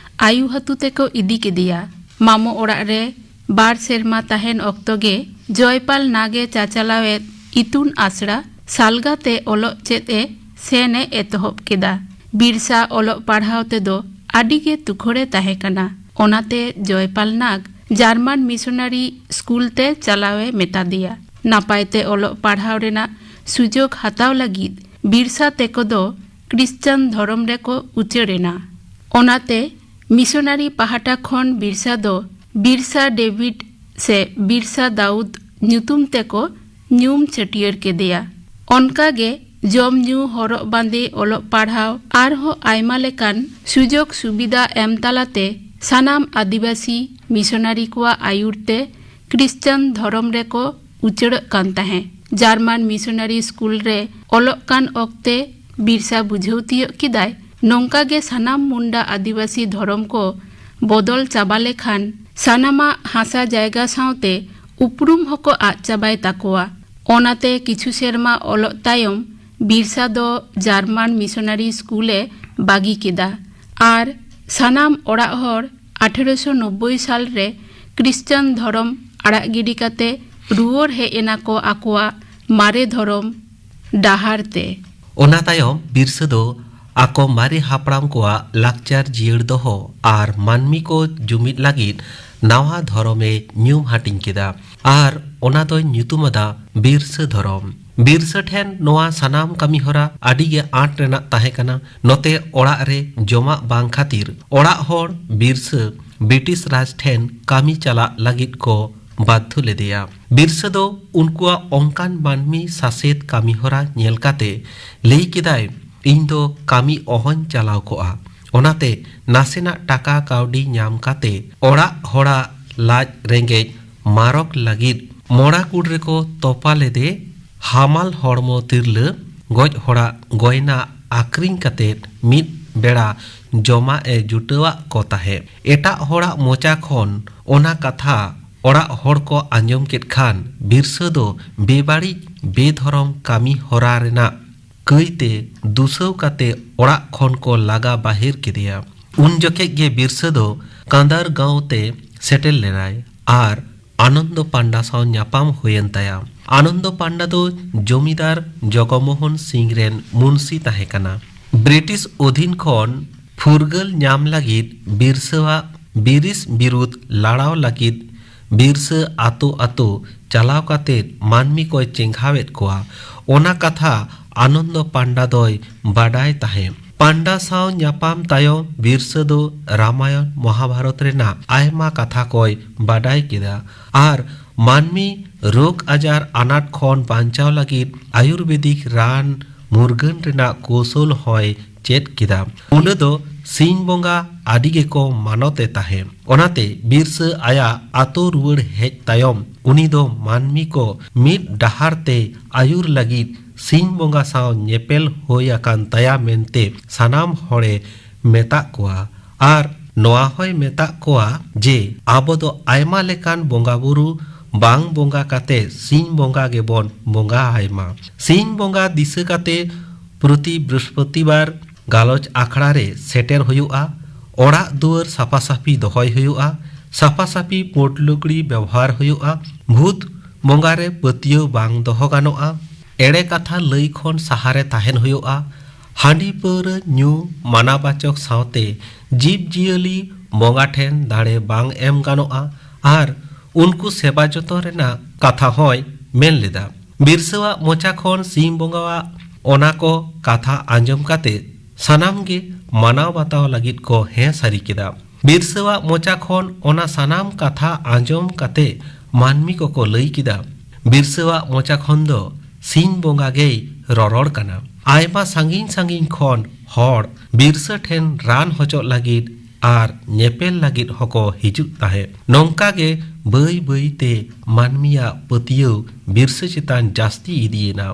ᱟᱭᱩ ᱦᱟᱹᱛᱩ ᱛᱮᱠᱚ ᱤᱫᱤ ᱠᱮᱫᱮᱭᱟ᱾ ᱢᱟᱢᱚ ᱚᱲᱟᱜ ᱨᱮ ᱵᱟᱨ ᱥᱮᱨᱢᱟ ᱛᱟᱦᱮᱱ ᱚᱠᱛᱚ ᱜᱮ ᱡᱚᱭᱯᱟᱞ ᱱᱟᱜᱽ ᱮ ᱪᱟᱪᱟᱞᱟᱣᱮᱫ ᱤᱛᱩᱱ ᱟᱥᱲᱟ ᱥᱟᱞᱜᱟ ᱛᱮ ᱚᱞᱚᱜ ᱪᱮᱫ ᱮ ᱥᱮᱱ ᱮ ᱮᱛᱚᱦᱚᱵ ᱠᱮᱫᱟ᱾ ᱵᱤᱨᱥᱟ ᱚᱞᱚᱜ ᱯᱟᱲᱦᱟᱣ ᱛᱮᱫᱚ ᱟᱹᱰᱤ ᱜᱮ ᱛᱩᱠᱷᱚᱲᱮ ᱛᱟᱦᱮᱸ ᱠᱟᱱᱟ᱾ ᱚᱱᱟᱛᱮ ᱡᱚᱭᱯᱟᱞ ᱱᱟᱜᱽ ᱡᱟᱨᱢᱟᱱ ᱢᱤᱥᱚᱱᱟᱨᱤ ᱥᱠᱩᱞ ᱛᱮ ᱪᱟᱞᱟᱣ ᱮ ᱢᱮᱛᱟ ᱫᱮᱭᱟ᱾ ᱱᱟᱯᱟᱭ ᱛᱮ ᱚᱞᱚᱜ ᱯᱟᱲᱦᱟᱣ ᱨᱮᱱᱟᱜ ᱥᱩᱡᱳᱜᱽ ᱦᱟᱛᱟᱣ ᱞᱟᱹᱜᱤᱫ ᱵᱤᱨᱥᱟ ᱛᱮᱠᱚ ᱫᱚ ᱠᱨᱤᱥᱪᱟᱱ ᱫᱷᱚᱨᱚᱢ ᱨᱮᱠᱚ ᱩᱪᱟᱹᱲ ᱮᱱᱟ᱾ ᱚᱱᱟᱛᱮ ᱢᱤᱥᱚᱱᱟᱨᱤ ᱯᱟᱦᱴᱟ ᱠᱷᱚᱱ ᱵᱤᱨᱥᱟ ᱫᱚ ᱵᱤᱨᱥᱟ ᱰᱮᱵᱷᱤᱰ ᱥᱮ ᱵᱤᱨᱥᱟ ᱫᱟᱣᱩᱫ ᱧᱩᱛᱩᱢ ᱛᱮᱠᱚ ᱧᱩᱢ ᱪᱷᱟᱹᱴᱭᱟᱹᱨ ᱠᱮᱫᱮᱭᱟ᱾ ᱚᱱᱠᱟᱜᱮ ᱡᱚᱢ ᱧᱩ, ᱦᱚᱨᱚᱜ ᱵᱟᱸᱫᱮ, ᱚᱞᱚᱜ ᱯᱟᱲᱦᱟᱣ ᱟᱨᱦᱚᱸ ᱟᱭᱢᱟ ᱞᱮᱠᱟᱱ ᱥᱩᱡᱳᱜᱽ ᱥᱩᱵᱤᱫᱷᱟ ᱮᱢ ᱛᱟᱞᱟᱛᱮ ᱥᱟᱱᱟᱢ ᱟᱹᱫᱤᱵᱟᱹᱥᱤ ᱢᱤᱥᱚᱱᱟᱨᱤ ᱠᱚᱣᱟᱜ ᱟᱹᱭᱩᱨ ᱛᱮ ᱠᱨᱤᱥᱪᱟᱱ ᱫᱷᱚᱨᱚᱢ ᱨᱮᱠᱚ ᱩᱪᱟᱹᱲᱚᱜ ᱠᱟᱱ ᱛᱟᱦᱮᱸ᱾ ᱡᱟᱨᱢᱟᱱ ᱢᱤᱥᱚᱱᱟᱨᱤ ᱥᱠᱩᱞ ᱨᱮ ᱚᱞᱚᱜ ᱠᱟᱱ ᱚᱠᱛᱮ ᱵᱤᱨᱥᱟ ᱵᱩᱡᱷᱟᱹᱣ ᱛᱤᱭᱳᱜ ᱠᱮᱫᱟᱭ, ᱱᱚᱝᱠᱟ ᱜᱮ ᱥᱟᱱᱟᱢ ᱢᱩᱱᱰᱟ ᱟᱹᱫᱤᱵᱟᱹᱥᱤ ᱫᱷᱚᱨᱚᱢ ᱠᱚ ᱵᱚᱫᱚᱞ ᱪᱟᱵᱟ ᱞᱮᱠᱷᱟᱱ ᱥᱟᱱᱟᱢᱟᱜ ᱦᱟᱥᱟ ᱡᱟᱭᱜᱟ ᱥᱟᱶᱛᱮ ᱩᱯᱨᱩᱢ ᱦᱚᱸᱠᱚ ᱟᱫ ᱪᱟᱵᱟᱭ ᱛᱟᱠᱚᱣᱟ᱾ ᱚᱱᱟᱛᱮ ᱠᱤᱪᱷᱩ ᱥᱮᱨᱢᱟ ᱚᱞᱚᱜ ᱛᱟᱭᱚᱢ ᱵᱤᱨᱥᱟ ᱫᱚ ᱡᱟᱨᱢᱟᱱ ᱢᱤᱥᱚᱱᱟᱨᱤ ᱥᱠᱩᱞ ᱮ ᱵᱟᱹᱜᱤ ᱠᱮᱫᱟ ᱟᱨ ᱥᱟᱱᱟᱢ ᱚᱲᱟᱜ ᱦᱚᱲ ᱟᱴᱷᱮᱨᱚᱥᱚ ᱱᱚᱵᱵᱳᱭ ᱥᱟᱞ ᱨᱮ ᱠᱨᱤᱥᱪᱟᱱ ᱫᱷᱚᱨᱚᱢ ᱟᱲᱟᱜ ᱜᱤᱰᱤ ᱠᱟᱛᱮ ᱨᱩᱣᱟᱹᱲ ᱦᱮᱡ ᱮᱱᱟ ᱠᱚ ᱟᱠᱚᱣᱟᱜ ᱢᱟᱨᱮ ᱫᱷᱚᱨᱚᱢ ᱰᱟᱦᱟᱨ ᱛᱮ᱾ ᱚᱱᱟ ᱛᱟᱭᱚᱢ ᱵᱤᱨᱥᱟᱹ ᱫᱚ ᱟᱠᱚ ᱢᱟᱨᱮ ᱦᱟᱯᱲᱟᱢ ᱠᱚᱣᱟᱜ ᱞᱟᱠᱪᱟᱨ ᱡᱤᱭᱟᱹᱲ ᱫᱚᱦᱚ ᱟᱨ ᱢᱟᱹᱱᱢᱤ ᱠᱚ ᱡᱩᱢᱤᱫ ᱞᱟᱹᱜᱤᱫ ᱱᱟᱣᱟ ᱫᱷᱚᱨᱚᱢᱮ ᱧᱩᱢ ᱦᱟᱹᱴᱤᱧ ᱠᱮᱫᱟ ᱟᱨ ᱚᱱᱟ ᱫᱚᱭ ᱧᱩᱛᱩᱢ ᱟᱫᱟ ᱵᱤᱨᱥᱟᱹ ᱫᱷᱚᱨᱚᱢ᱾ ᱵᱤᱨᱥᱟᱹ ᱴᱷᱮᱱ ᱱᱚᱣᱟ ᱥᱟᱱᱟᱢ ᱠᱟᱹᱢᱤᱦᱚᱨᱟ ᱟᱹᱰᱤ ᱜᱮ ᱟᱸᱴ ᱨᱮᱱᱟᱜ ᱛᱟᱦᱮᱸ ᱠᱟᱱᱟ᱾ ᱱᱚᱛᱮ ᱚᱲᱟᱜ ᱨᱮ ᱡᱚᱢᱟᱜ ᱵᱟᱝ ᱠᱷᱟᱹᱛᱤᱨ ᱚᱲᱟᱜ ᱦᱚᱲ ᱵᱤᱨᱥᱟᱹ ᱵᱨᱤᱴᱤᱥ ᱨᱟᱡᱽ ᱴᱷᱮᱱ ᱠᱟᱹᱢᱤ ᱪᱟᱞᱟᱜ ᱞᱟᱹᱜᱤᱫ ᱠᱚ ᱵᱟᱫᱽᱫᱷᱚ ᱞᱮᱫᱮᱭᱟ᱾ ᱵᱤᱨᱥᱟᱹ ᱫᱚ ᱩᱱᱠᱩᱣᱟᱜ ᱚᱱᱠᱟᱱ ᱢᱟᱹᱱᱢᱤ ᱥᱟᱥᱮᱛ ᱠᱟᱹᱢᱤᱦᱚᱨᱟ ᱧᱮᱞ ᱠᱟᱛᱮ ᱞᱟᱹᱭ ᱠᱮᱫᱟᱭ, "ᱤᱧ ᱫᱚ ᱠᱟᱹᱢᱤ ᱚᱦᱚᱧ ᱪᱟᱞᱟᱣ ᱠᱚᱜᱼᱟ᱾ ᱚᱱᱟᱛᱮ ᱱᱟᱥᱮᱱᱟᱜ ᱴᱟᱠᱟ ᱠᱟᱹᱣᱰᱤ ᱧᱟᱢ ᱠᱟᱛᱮ ᱚᱲᱟᱜ ᱦᱚᱲᱟᱜ ᱞᱟᱡ ᱨᱮᱸᱜᱮᱡ ᱢᱟᱨᱚᱠ ᱞᱟᱹᱜᱤᱫ ᱢᱚᱲᱟ ᱠᱩᱲ ᱨᱮᱠᱚ ᱛᱚᱯᱟ ᱞᱮᱫᱮ ᱦᱟᱢᱟᱞ ᱦᱚᱲᱢᱚ ᱛᱤᱨᱞᱟᱹ ᱜᱚᱡ ᱦᱚᱲᱟᱜ ᱜᱚᱭᱱᱟ ᱟᱹᱠᱷᱨᱤᱧ ᱠᱟᱛᱮ ᱢᱤᱫ ᱵᱮᱲᱟ ᱡᱚᱢᱟᱜ ᱮ ᱡᱩᱴᱟᱹᱣᱟᱜ ᱠᱚ ᱛᱟᱦᱮᱸᱫ᱾ ᱮᱴᱟᱜ ᱦᱚᱲᱟᱜ ᱢᱚᱪᱟ ᱠᱷᱚᱱ ᱚᱱᱟ ᱠᱟᱛᱷᱟ ᱚᱲᱟᱜ ᱦᱚᱲ ᱠᱚ ᱟᱸᱡᱚᱢ ᱠᱮᱫ ᱠᱷᱟᱱ ᱵᱤᱨᱥᱟᱹ ᱫᱚ ᱵᱮᱵᱟᱹᱲᱤᱡ ᱵᱮᱫᱷᱚᱨᱚᱢ ᱠᱟᱹᱢᱤ ᱦᱚᱨᱟ ᱨᱮᱱᱟᱜ ᱠᱟᱹᱭᱛᱮ ᱫᱩᱥᱟᱹᱣ ᱠᱟᱛᱮ ᱚᱲᱟᱜ ᱠᱷᱚᱱ ᱠᱚ ᱞᱟᱜᱟ ᱵᱟᱦᱮᱨ ᱠᱮᱫᱮᱭᱟ᱾ ᱩᱱ ᱡᱚᱠᱷᱮᱡ ᱜᱮ ᱵᱤᱨᱥᱟᱹ ᱫᱚ ᱠᱟᱸᱫᱟᱨ ᱜᱟᱶ ᱛᱮ ᱥᱮᱴᱮᱨ ᱞᱮᱱᱟᱭ ᱟᱨ ᱟᱱᱚᱱᱫᱚ ᱯᱟᱱᱰᱟ ᱥᱟᱶ ᱧᱟᱯᱟᱢ ᱦᱩᱭᱮᱱ ᱛᱟᱭᱟ᱾ ᱟᱱᱚᱱᱫᱚ ᱯᱟᱱᱰᱟ ᱫᱚ ᱡᱚᱢᱤᱫᱟᱨ ᱡᱚᱜᱚᱢᱳᱦᱚᱱ ᱥᱤᱝ ᱨᱮᱱ ᱢᱩᱱᱥᱤ ᱛᱟᱦᱮᱸ ᱠᱟᱱᱟ᱾ ᱵᱨᱤᱴᱤᱥ ᱚᱫᱷᱤᱱ ᱠᱷᱚᱱ ᱯᱷᱩᱨᱜᱟᱹᱞ ᱧᱟᱢ ᱞᱟᱹᱜᱤᱫ ᱵᱤᱨᱥᱟᱹᱣᱟᱜ ᱵᱤᱨᱤᱥ ᱵᱤᱨᱩᱫᱷ ᱞᱟᱲᱟᱣ ᱞᱟᱹᱜᱤᱫ ᱵᱤᱨᱥᱟᱹ ᱟᱛᱳ ᱟᱛᱳ ᱪᱟᱞᱟᱣ ᱠᱟᱛᱮ ᱢᱟᱹᱱᱢᱤ ᱠᱚᱭ ᱪᱮᱸᱜᱷᱟᱣᱮᱫ ᱠᱚᱣᱟ᱾ ᱚᱱᱟ ᱠᱟᱛᱷᱟ ᱟᱱᱚᱱᱫᱚ ᱯᱟᱱᱰᱟ ᱫᱚᱭ ᱵᱟᱰᱟᱭ ᱛᱟᱦᱮᱸᱫ᱾ ᱯᱟᱱᱰᱟ ᱥᱟᱶ ᱧᱟᱯᱟᱢ ᱛᱟᱭᱚᱢ ᱵᱤᱨᱥᱟᱹ ᱫᱚ ᱨᱟᱢᱟᱭᱚᱱ ᱢᱚᱦᱟᱵᱷᱟᱨᱚᱛ ᱨᱮᱱᱟᱜ ᱟᱭᱢᱟ ᱠᱟᱛᱷᱟ ᱠᱚᱭ ᱵᱟᱰᱟᱭ ᱠᱮᱫᱟ ᱟᱨ ᱢᱟᱹᱱᱢᱤ ᱨᱳᱜᱽ ᱟᱡᱟᱨ ᱟᱱᱟᱴ ᱠᱷᱚᱱ ᱵᱟᱧᱪᱟᱣ ᱞᱟᱹᱜᱤᱫ ᱟᱭᱩᱨᱵᱮᱫᱤᱠ ᱨᱟᱱ ᱢᱩᱨᱜᱟᱹᱱ ᱨᱮᱱᱟᱜ ᱠᱳᱣᱥᱚᱞ ᱦᱚᱸᱭ ᱪᱮᱫ ᱠᱮᱫᱟ᱾ ᱩᱱᱤ ᱫᱚ ᱥᱤᱧ ᱵᱚᱸᱜᱟ ᱟᱹᱰᱤ ᱜᱮᱠᱚ ᱢᱟᱱᱚᱛ ᱮ ᱛᱟᱦᱮᱸᱫ᱾ ᱚᱱᱟᱛᱮ ᱵᱤᱨᱥᱟᱹ ᱟᱭᱟᱜ ᱟᱛᱳ ᱨᱩᱣᱟᱹᱲ ᱦᱮᱡ ᱛᱟᱭᱚᱢ ᱩᱱᱤ ᱫᱚ ᱢᱟᱹᱱᱢᱤ ᱠᱚ ᱢᱤᱫ ᱰᱟᱦᱟᱨ ᱛᱮ ᱟᱹᱭᱩᱨ ᱞᱟᱹᱜᱤᱫ ᱥᱤᱧ ᱵᱚᱸᱜᱟ ᱥᱟᱶ ᱧᱮᱯᱮᱞ ᱦᱩᱭ ᱟᱠᱟᱱ ᱛᱟᱭᱟ ᱢᱮᱱᱛᱮ ᱥᱟᱱᱟᱢ ᱦᱚᱲᱮ ᱢᱮᱛᱟᱜ ᱠᱚᱣᱟ᱾ ᱟᱨ ᱱᱚᱣᱟ ᱦᱚᱸᱭ ᱢᱮᱛᱟᱜ ᱠᱚᱣᱟ ᱡᱮ ᱟᱵᱚ ᱫᱚ ᱟᱭᱢᱟ ᱞᱮᱠᱟᱱ ᱵᱚᱸᱜᱟ ᱵᱩᱨᱩ ᱵᱟᱝ ᱵᱚᱸᱜᱟ ᱠᱟᱛᱮ ᱥᱤᱧ ᱵᱚᱸᱜᱟ ᱜᱮᱵᱚᱱ ᱵᱚᱸᱜᱟ ᱟᱭ ᱢᱟ᱾ ᱥᱤᱧ ᱵᱚᱸᱜᱟ ᱫᱤᱥᱟᱹ ᱠᱟᱛᱮ ᱯᱨᱚᱛᱤ ᱵᱨᱤᱦᱚᱥᱯᱚᱛᱤᱵᱟᱨ ᱜᱟᱞᱚᱪ ᱟᱠᱷᱲᱟ ᱨᱮ ᱥᱮᱴᱮᱨ ᱦᱩᱭᱩᱜᱼᱟ᱾ ᱚᱲᱟᱜ ᱫᱩᱣᱟᱹᱨ ᱥᱟᱯᱷᱟ ᱥᱟᱹᱯᱷᱤ ᱫᱚᱦᱚᱭ ᱦᱩᱭᱩᱜᱼᱟ᱾ ᱥᱟᱯᱷᱟ ᱥᱟᱹᱯᱷᱤ ᱯᱩᱸᱰ ᱞᱩᱜᱽᱲᱤ ᱵᱮᱵᱚᱦᱟᱨ ᱦᱩᱭᱩᱜᱼᱟ᱾ ᱵᱷᱩᱛ ᱵᱚᱸᱜᱟ ᱨᱮ ᱯᱟᱹᱛᱭᱟᱹᱣ ᱵᱟᱝ ᱫᱚᱦᱚ ᱜᱟᱱᱚᱜᱼᱟ᱾ ᱮᱲᱮ ᱠᱟᱛᱷᱟ ᱞᱟᱹᱭ ᱠᱷᱚᱱ ᱥᱟᱦᱟᱨᱮ ᱛᱟᱦᱮᱱ ᱦᱩᱭᱩᱜᱼᱟ᱾ ᱦᱟᱺᱰᱤ ᱯᱟᱹᱣᱨᱟᱹ ᱧᱩ ᱢᱟᱱᱟᱵᱟᱪᱚᱠ ᱥᱟᱶᱛᱮ ᱡᱤᱵᱽ ᱡᱤᱭᱟᱹᱞᱤ ᱵᱚᱸᱜᱟ ᱴᱷᱮᱱ ᱫᱟᱲᱮ ᱵᱟᱝ ᱮᱢ ᱜᱟᱱᱚᱜᱼᱟ ᱟᱨ ᱩᱱᱠᱩ ᱥᱮᱵᱟ ᱡᱚᱛᱚᱱ ᱨᱮᱱᱟᱜ ᱠᱟᱛᱷᱟ ᱦᱚᱸᱭ ᱢᱮᱱ ᱞᱮᱫᱟ᱾ ᱵᱤᱨᱥᱟᱹᱣᱟᱜ ᱢᱚᱪᱟ ᱠᱷᱚᱱ ᱥᱤᱧ ᱵᱚᱸᱜᱟᱣᱟᱜ ᱚᱱᱟ ᱠᱚ ᱠᱟᱛᱷᱟ ᱟᱸᱡᱚᱢ ᱠᱟᱛᱮ ᱥᱟᱱᱟᱢ ᱜᱮ ᱢᱟᱱᱟᱣ ᱵᱟᱛᱟᱣ ᱞᱟᱹᱜᱤᱫ ᱠᱚ ᱦᱮᱸ ᱥᱟᱹᱨᱤ ᱠᱮᱫᱟ᱾ ᱵᱤᱨᱥᱟᱹᱣᱟᱜ ᱢᱚᱪᱟ ᱠᱷᱚᱱ ᱚᱱᱟ ᱥᱟᱱᱟᱢ ᱠᱟᱛᱷᱟ ᱟᱸᱡᱚᱢ ᱠᱟᱛᱮ ᱢᱟᱹᱱᱢᱤ ᱠᱚᱠᱚ ᱞᱟᱹᱭ ᱠᱮᱫᱟ, ᱵᱤᱨᱥᱟᱹᱣᱟᱜ ᱢᱚᱪᱟ ᱠᱷᱚᱱ ᱫᱚ ᱥᱤᱧ ᱵᱚᱸᱜᱟ ᱜᱮᱭ ᱨᱚᱨᱚᱲ ᱠᱟᱱᱟ᱾ ᱟᱭᱢᱟ ᱥᱟᱺᱜᱤᱧ ᱥᱟᱺᱜᱤᱧ ᱠᱷᱚᱱ ᱦᱚᱲ ᱵᱤᱨᱥᱟᱹ ᱴᱷᱮᱱ ᱨᱟᱱ ᱦᱚᱪᱚᱜ ᱞᱟᱹᱜᱤᱫ ᱟᱨ ᱧᱮᱯᱮᱞ ᱞᱟᱹᱜᱤᱫ ᱦᱚᱸᱠᱚ ᱦᱤᱡᱩᱜ ᱛᱟᱦᱮᱸᱫ᱾ ᱱᱚᱝᱠᱟ ᱜᱮ ᱵᱟᱹᱭ ᱵᱟᱹᱭ ᱛᱮ ᱢᱟᱹᱱᱢᱤᱭᱟᱜ ᱯᱟᱹᱛᱭᱟᱹᱣ ᱵᱤᱨᱥᱟᱹ ᱪᱮᱛᱟᱱ ᱡᱟᱹᱥᱛᱤ ᱤᱫᱤᱭᱮᱱᱟ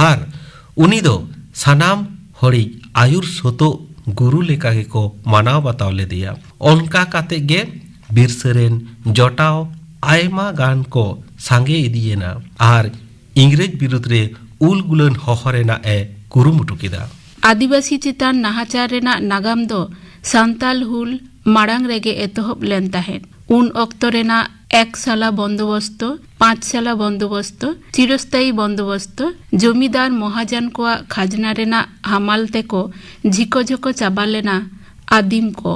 ᱟᱨ ᱩᱱᱤ ᱫᱚ ᱥᱟᱱᱟᱢ ᱦᱚᱲᱤᱡ ᱟᱹᱭᱩᱨ ᱥᱳᱛᱳᱜ ᱜᱩᱨᱩ ᱞᱮᱠᱟ ᱜᱮᱠᱚ ᱢᱟᱱᱟᱣ ᱵᱟᱛᱟᱣ ᱞᱮᱫᱮᱭᱟ᱾ ᱚᱱᱠᱟ ᱠᱟᱛᱮ ᱜᱮ ᱵᱤᱨᱥᱟᱹ ᱨᱮᱱ ᱡᱚᱴᱟᱣ ᱟᱭᱢᱟ ᱜᱟᱱ ᱠᱚ ᱥᱟᱸᱜᱮ ᱤᱫᱤᱭᱮᱱᱟ ᱟᱨ ᱤᱝᱨᱮᱡᱽ ᱵᱤᱨᱩᱫᱽ ᱨᱮ ᱩᱞ ᱜᱩᱞᱟᱹᱱ ᱦᱚᱦᱚ ᱨᱮᱱᱟᱜ ᱮ ᱠᱩᱨᱩᱢᱩᱴᱩ ᱠᱮᱫᱟ᱾ ᱟᱹᱫᱤᱵᱟᱹᱥᱤ ᱪᱮᱛᱟᱱ ᱱᱟᱦᱟᱪᱟᱨ ᱨᱮᱱᱟᱜ ᱱᱟᱜᱟᱢ ᱫᱚ ᱥᱟᱱᱛᱟᱞ ᱦᱩᱞ ᱢᱟᱲᱟᱝ ᱨᱮᱜᱮ ᱮᱛᱚᱦᱚᱵ ᱞᱮᱱ ᱛᱟᱦᱮᱸᱫ᱾ ᱩᱱ ᱚᱠᱛᱚ ᱨᱮᱱᱟᱜ ᱮᱠ ᱥᱟᱞᱟ ᱵᱚᱱᱫᱳᱵᱚᱥᱛᱚ, ᱯᱟᱸᱪ ᱥᱟᱞᱟ ᱵᱚᱱᱫᱳᱵᱚᱥᱛᱚ, ᱪᱤᱨᱚᱥᱛᱟᱭᱤ ᱵᱚᱱᱫᱳᱵᱚᱥᱛᱚ, ᱡᱚᱢᱤᱫᱟᱨ ᱢᱚᱦᱟᱡᱚᱱ ᱠᱚᱣᱟᱜ ᱠᱷᱟᱡᱽᱱᱟ ᱨᱮᱱᱟᱜ ᱦᱟᱢᱟᱞ ᱛᱮᱠᱚ ᱡᱷᱤᱠᱚ ᱡᱷᱚᱠᱚ ᱪᱟᱵᱟ ᱞᱮᱱᱟ ᱟᱹᱫᱤᱢ ᱠᱚ᱾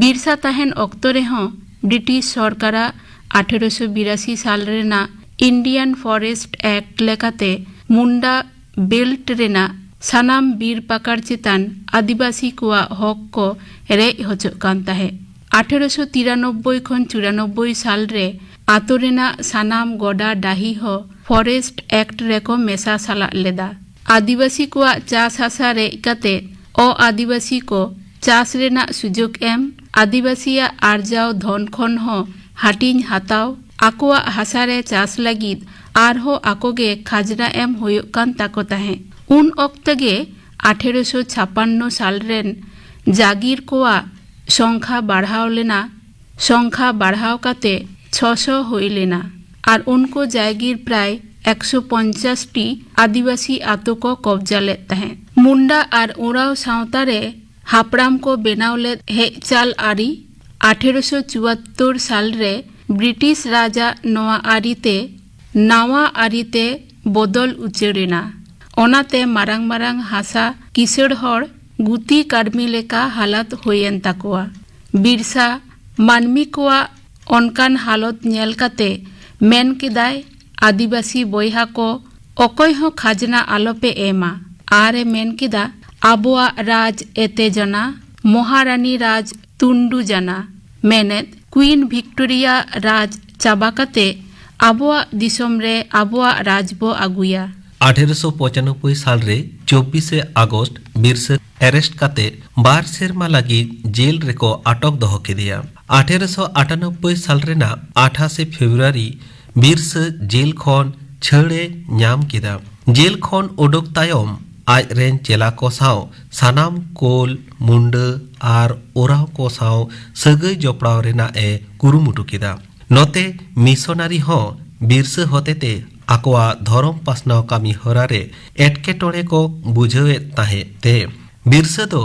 ᱵᱤᱨᱥᱟ ᱛᱟᱦᱮᱱ ᱚᱠᱛᱚ ᱨᱮᱦᱚᱸ ᱵᱨᱤᱴᱤᱥ ᱥᱚᱨᱠᱟᱨᱟᱜ ᱟᱴᱷᱮᱨᱚᱥᱚ ᱵᱤᱨᱟᱥᱤ ᱥᱟᱞ ᱨᱮᱱᱟᱜ Indian Forest Act ᱞᱮᱠᱟᱛᱮ ᱢᱩᱱᱰᱟ ᱵᱮᱞᱴ ᱨᱮᱱᱟᱜ ᱥᱟᱱᱟᱢ ᱵᱤᱨ ᱯᱟᱠᱟᱲ ᱪᱮᱛᱟᱱ ᱟᱹᱫᱤᱵᱟᱹᱥᱤ ᱠᱚᱣᱟᱜ ᱦᱚᱠ ᱠᱚ ᱨᱮᱡ ᱦᱚᱪᱚᱜ ᱠᱟᱱ ᱛᱟᱦᱮᱸᱫ᱾ ᱟᱴᱷᱮᱨᱚᱥᱚ ᱛᱤᱨᱟᱱᱚᱵᱵᱳᱭ ᱠᱷᱚᱱ ᱪᱩᱨᱟᱱᱚᱵᱵᱳᱭ ᱥᱟᱞ ᱨᱮ ᱟᱛᱳ ᱨᱮᱱᱟᱜ ᱥᱟᱱᱟᱢ ᱜᱚᱰᱟ ᱰᱟᱹᱦᱤ ᱦᱚᱸ ᱯᱷᱚᱨᱮᱥᱴ ᱮᱠᱴ ᱨᱮᱠᱚ ᱢᱮᱥᱟ ᱥᱟᱞᱟᱜ ᱞᱮᱫᱟ᱾ ᱟᱹᱫᱤᱵᱟᱹᱥᱤ ᱠᱚᱣᱟᱜ ᱪᱟᱥ ᱦᱟᱥᱟ ᱨᱮᱡ ᱠᱟᱛᱮ ᱚ ᱟᱹᱫᱤᱵᱟᱹᱥᱤ ᱠᱚ ᱪᱟᱥ ᱨᱮᱱᱟᱜ ᱥᱩᱡᱳᱜᱽ ᱮᱢ, ᱟᱹᱫᱤᱵᱟᱹᱥᱤᱭᱟᱜ ᱟᱨᱡᱟᱣ ᱫᱷᱚᱱ ᱠᱷᱚᱱ ᱦᱚᱸ ᱦᱟᱹᱴᱤᱧ ᱦᱟᱛᱟᱣ, ᱟᱠᱚᱣᱟᱜ ᱦᱟᱥᱟ ᱨᱮ ᱪᱟᱥ ᱞᱟᱹᱜᱤᱫ ᱟᱨᱦᱚᱸ ᱟᱠᱚ ᱜᱮ ᱠᱷᱟᱡᱽᱱᱟ ᱮᱢ ᱦᱩᱭᱩᱜ ᱠᱟᱱ ᱛᱟᱠᱚ ᱛᱟᱦᱮᱸᱫ᱾ ᱩᱱ ᱚᱠᱛᱚ ᱜᱮ ᱟᱴᱷᱮᱨᱚᱥᱚ ᱪᱷᱟᱯᱟᱱᱱᱚ ᱥᱟᱞ ᱨᱮᱱ ᱡᱟᱜᱤᱨ ᱠᱚᱣᱟᱜ ᱥᱚᱝᱠᱷᱟ ᱵᱟᱲᱦᱟᱣ ᱞᱮᱱᱟ᱾ ᱥᱚᱝᱠᱷᱟ ᱵᱟᱲᱦᱟᱣ ᱠᱟᱛᱮ ᱪᱷᱚᱥᱚ ᱦᱩᱭ ᱞᱮᱱᱟ ᱟᱨ ᱩᱱᱠᱩ ᱡᱟᱭᱜᱤᱨ ᱯᱨᱟᱭ ᱮᱠᱥᱚ ᱯᱚᱧᱪᱟᱥ ᱴᱤ ᱟᱹᱫᱤᱵᱟᱹᱥᱤ ᱟᱛᱳ ᱠᱚ ᱠᱚᱵᱡᱟ ᱞᱮᱫ ᱛᱟᱦᱮᱸᱫ᱾ ᱢᱩᱱᱰᱟ ᱟᱨ ᱳᱨᱟᱣ ᱥᱟᱶᱛᱟ ᱨᱮ ᱦᱟᱯᱲᱟᱢ ᱠᱚ ᱵᱮᱱᱟᱣ ᱞᱮᱫ ᱦᱮᱡ ᱪᱟᱞ ᱟᱹᱨᱤ ᱟᱴᱷᱮᱨᱚᱥᱚ ᱪᱩᱣᱟᱛᱛᱳᱨ ᱥᱟᱞ ᱨᱮ ᱵᱨᱤᱴᱤᱥ ᱨᱟᱡᱽ ᱟᱜ ᱱᱚᱣᱟ ᱟᱹᱨᱤ ᱛᱮ ᱱᱟᱣᱟ ᱟᱹᱨᱤ ᱛᱮ ᱵᱚᱫᱚᱞ ᱩᱪᱟᱹᱲ ᱮᱱᱟ᱾ ᱚᱱᱟᱛᱮ ᱢᱟᱨᱟᱝ ᱢᱟᱨᱟᱝ ᱦᱟᱥᱟ ᱠᱤᱥᱟᱹᱬ ᱦᱚᱲ ᱜᱩᱛᱤ ᱠᱟᱹᱲᱢᱤ ᱞᱮᱠᱟ ᱦᱟᱞᱟᱛ ᱦᱩᱭᱮᱱ ᱛᱟᱠᱚᱣᱟ᱾ ᱵᱤᱨᱥᱟ ᱢᱟᱹᱱᱢᱤ ᱠᱚᱣᱟᱜ ᱚᱱᱠᱟᱱ ᱦᱟᱞᱚᱛ ᱧᱮᱞ ᱠᱟᱛᱮ ᱢᱮᱱ ᱠᱮᱫᱟᱭ, "ᱟᱹᱫᱤᱵᱟᱹᱥᱤ ᱵᱚᱭᱦᱟ ᱠᱚ, ᱚᱠᱚᱭ ᱦᱚᱸ ᱠᱷᱟᱡᱽᱱᱟ ᱟᱞᱚᱯᱮ ᱮᱢᱟ᱾" ᱟᱨᱮ ᱢᱮᱱ ᱠᱮᱫᱟ, "ᱟᱵᱚᱣᱟᱜ ᱨᱟᱡᱽ ᱮᱛᱮ ᱡᱟᱱᱟ, ᱢᱚᱦᱟᱨᱟᱱᱤ ᱨᱟᱡᱽ ᱛᱩᱱᱰᱩ ᱡᱟᱱᱟ", ᱢᱮᱱᱮᱫ ᱠᱩᱭᱤᱱ ᱵᱷᱤᱠᱴᱳᱨᱤᱭᱟ ᱨᱟᱡᱽ ᱪᱟᱵᱟ ᱠᱟᱛᱮ ᱟᱵᱚᱣᱟᱜ ᱫᱤᱥᱚᱢ ᱨᱮ ᱟᱵᱚᱣᱟᱜ ᱨᱟᱡᱽ ᱵᱚ ᱟᱹᱜᱩᱭᱟ᱾ ᱟᱴᱷᱮᱨᱚᱥᱚ ᱯᱚᱸᱪᱟᱱᱚᱵᱵᱳᱭ ᱥᱟᱞ ᱨᱮ ᱪᱚᱵᱵᱤᱥᱮ ᱟᱜᱚᱥᱴ ᱵᱤᱨᱥᱟᱹ arrest ᱠᱟᱛᱮ ᱵᱟᱨ ᱥᱮᱨᱢᱟ ᱞᱟᱹᱜᱤᱫ ᱡᱮᱞ ᱨᱮᱠᱚ ᱟᱴᱚᱠ ᱫᱚᱦᱚ ᱠᱮᱫᱮᱭᱟ᱾ ᱟᱴᱷᱮᱨᱚᱥᱚ ᱟᱴᱟᱱᱚᱵᱵᱳᱭ ᱥᱟᱞ ᱨᱮᱱᱟᱜ ᱟᱴᱷᱟᱥᱮ ᱯᱷᱮᱵᱽᱨᱩᱣᱟᱨᱤ ᱵᱤᱨᱥᱟᱹ ᱡᱮᱞ ᱠᱷᱚᱱ ᱪᱷᱟᱹᱲ ᱮ ᱧᱟᱢ ᱠᱮᱫᱟ᱾ ᱡᱮᱞ ᱠᱷᱚᱱ ᱩᱰᱩᱠ ᱛᱟᱭᱚᱢ ᱟᱡ ᱨᱮᱱ ᱪᱮᱞᱟ ᱠᱚ ᱥᱟᱶ ᱥᱟᱱᱟᱢ ᱠᱳᱞ, ᱢᱩᱱᱰᱟᱹ ᱟᱨ ᱳᱨᱟᱣ ᱠᱚ ᱥᱟᱶ ᱥᱟᱹᱜᱟᱹᱭ ᱡᱚᱯᱲᱟᱣ ᱨᱮᱱᱟᱜ ᱮ ᱠᱩᱨᱩᱢᱩᱴᱩ ᱠᱮᱫᱟ᱾ ᱱᱚᱛᱮ ᱢᱤᱥᱚᱱᱟᱨᱤ ᱦᱚᱸ ᱵᱤᱨᱥᱟᱹ ᱦᱚᱛᱮᱛᱮ ᱟᱠᱚᱣᱟᱜ ᱫᱷᱚᱨᱚᱢ ᱯᱟᱥᱱᱟᱣ ᱠᱟᱹᱢᱤ ᱦᱚᱨᱟ ᱨᱮ ᱮᱴᱠᱮᱴᱚᱬᱮ ᱠᱚ ᱵᱩᱡᱷᱟᱹᱣᱮᱫ ᱛᱟᱦᱮᱸᱫ ᱛᱮ ᱵᱤᱨᱥᱟᱹ ᱫᱚ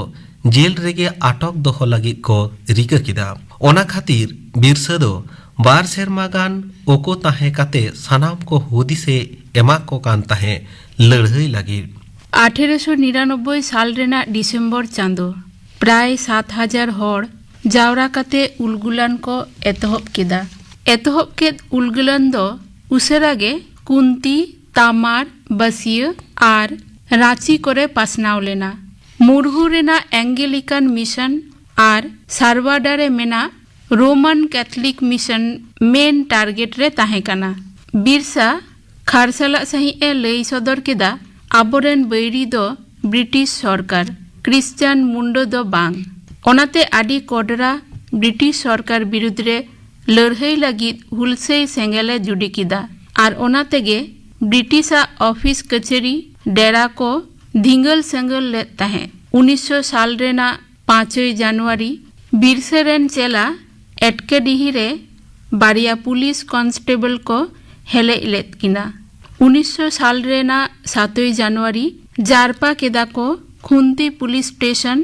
ᱡᱮᱞ ᱨᱮᱜᱮ ᱟᱴᱚᱠ ᱫᱚᱦᱚ ᱞᱟᱹᱜᱤᱫ ᱠᱚ ᱨᱤᱠᱟᱹ ᱠᱮᱫᱟ᱾ ᱚᱱᱟ ᱠᱷᱟᱹᱛᱤᱨ ᱵᱤᱨᱥᱟᱹ ᱫᱚ ᱵᱟᱨ ᱥᱮᱨᱢᱟ ᱜᱟᱱ ᱳᱠᱳ ᱛᱟᱦᱮᱸ ᱠᱟᱛᱮ ᱥᱟᱱᱟᱢ ᱠᱚ ᱦᱩᱫᱤᱥᱮ ᱮᱢᱟ ᱠᱚ ᱠᱟᱱ ᱛᱟᱦᱮᱸ ᱞᱟᱹᱲᱦᱟᱹᱭ ᱞᱟᱹᱜᱤᱫ᱾ ᱟᱴᱷᱮᱨᱚᱥᱚ ᱱᱤᱨᱟᱱᱚᱵᱵᱳᱭ ᱥᱟᱞ ᱨᱮᱱᱟᱜ ᱰᱤᱥᱮᱢᱵᱚᱨ ᱪᱟᱸᱫᱚ, ᱯᱨᱟᱭ ᱥᱟᱛ ᱦᱟᱡᱟᱨ ᱦᱚᱲ ᱡᱟᱣᱨᱟ ᱠᱟᱛᱮ ᱩᱞᱜᱩᱞᱟᱱ ᱠᱚ ᱮᱛᱚᱦᱚᱵ ᱠᱮᱫᱟ᱾ ᱮᱛᱚᱦᱚᱵ ᱠᱮᱫ ᱩᱞᱜᱩᱞᱟᱱ ᱫᱚ ᱩᱥᱟᱹᱨᱟ ᱜᱮ ᱠᱩᱱᱛᱤ, ᱛᱟᱢᱟᱨ, ᱵᱟᱹᱥᱤᱭᱟᱹ ᱟᱨ ᱨᱟᱸᱪᱤ ᱠᱚᱨᱮ ᱯᱟᱥᱱᱟᱣ ᱞᱮᱱᱟ᱾ ᱢᱩᱨᱦᱩ ᱨᱮᱱᱟᱜ ᱮᱝᱜᱮᱞᱤᱠᱟᱱ ᱢᱤᱥᱚᱱ ᱟᱨ ᱥᱟᱨᱣᱟᱰᱟ ᱨᱮ ᱢᱮᱱᱟᱜ ᱨᱳᱢᱟᱱ ᱠᱮᱛᱷᱞᱤᱠ ᱢᱤᱥᱚᱱ ᱢᱮᱱ ᱴᱟᱨᱜᱮᱴ ᱨᱮ ᱛᱟᱦᱮᱸ ᱠᱟᱱᱟ᱾ ᱵᱤᱨᱥᱟ ᱠᱷᱟᱨᱥᱟᱞᱟᱜ ᱥᱟᱺᱦᱤᱡ ᱮ ᱞᱟᱹᱭ ᱥᱚᱫᱚᱨ ᱠᱮᱫᱟ, ᱟᱵᱚᱨᱮᱱ ᱵᱟᱹᱭᱨᱤ ᱫᱚ ᱵᱨᱤᱴᱤᱥ ᱥᱚᱨᱠᱟᱨ, ᱠᱨᱤᱥᱪᱟᱱ ᱢᱩᱱᱰᱟᱹ ᱫᱚ ᱵᱟᱝ᱾ ᱚᱱᱟᱛᱮ ᱟᱹᱰᱤ ᱠᱚᱰᱨᱟ ᱵᱨᱤᱴᱤᱥ ᱥᱚᱨᱠᱟᱨ ᱵᱤᱨᱩᱫᱽ ᱨᱮ ᱞᱟᱹᱲᱦᱟᱹᱭ ᱞᱟᱹᱜᱤᱫ ᱦᱩᱞᱥᱟᱹᱭ ᱥᱮᱸᱜᱮᱞ ᱮ ᱡᱩᱰᱤ ᱠᱮᱫᱟ ᱟᱨ ᱚᱱᱟ ᱛᱮᱜᱮ ᱵᱨᱤᱴᱤᱥᱟᱜ ᱚᱯᱷᱤᱥ ᱠᱟᱹᱪᱷᱟᱹᱨᱤ ᱰᱮᱨᱟ ᱠᱚ ᱫᱷᱤᱸᱜᱟᱹᱞ ᱥᱮᱸᱜᱮᱞ ᱞᱮᱫ ᱛᱟᱦᱮᱸᱫ᱾ ᱩᱱᱤᱥᱥᱚ ᱥᱟᱞ ᱨᱮᱱᱟᱜ ᱯᱟᱸᱪᱚᱭ ᱡᱟᱱᱩᱣᱟᱨᱤ ᱵᱤᱨᱥᱟᱹ ᱨᱮᱱ ᱪᱮᱞᱟ ᱮᱴᱠᱮᱰᱤᱦᱤ ᱨᱮ ᱵᱟᱨᱭᱟ ᱯᱩᱞᱤᱥ ᱠᱚᱱᱥᱴᱮᱵᱚᱞ ᱠᱚ ᱦᱮᱞᱮᱡ ᱞᱮᱫ ᱠᱤᱱᱟ᱾ ᱩᱱᱤᱥᱥᱚ ᱥᱟᱞ ᱨᱮᱱᱟᱜ ᱥᱟᱛᱚᱭ ᱡᱟᱱᱩᱣᱟᱨᱤ ᱡᱟᱨᱯᱟ ᱠᱮᱫᱟ ᱠᱚ ᱠᱷᱩᱱᱛᱤ ᱯᱩᱞᱤᱥ ᱥᱴᱮᱥᱚᱱ᱾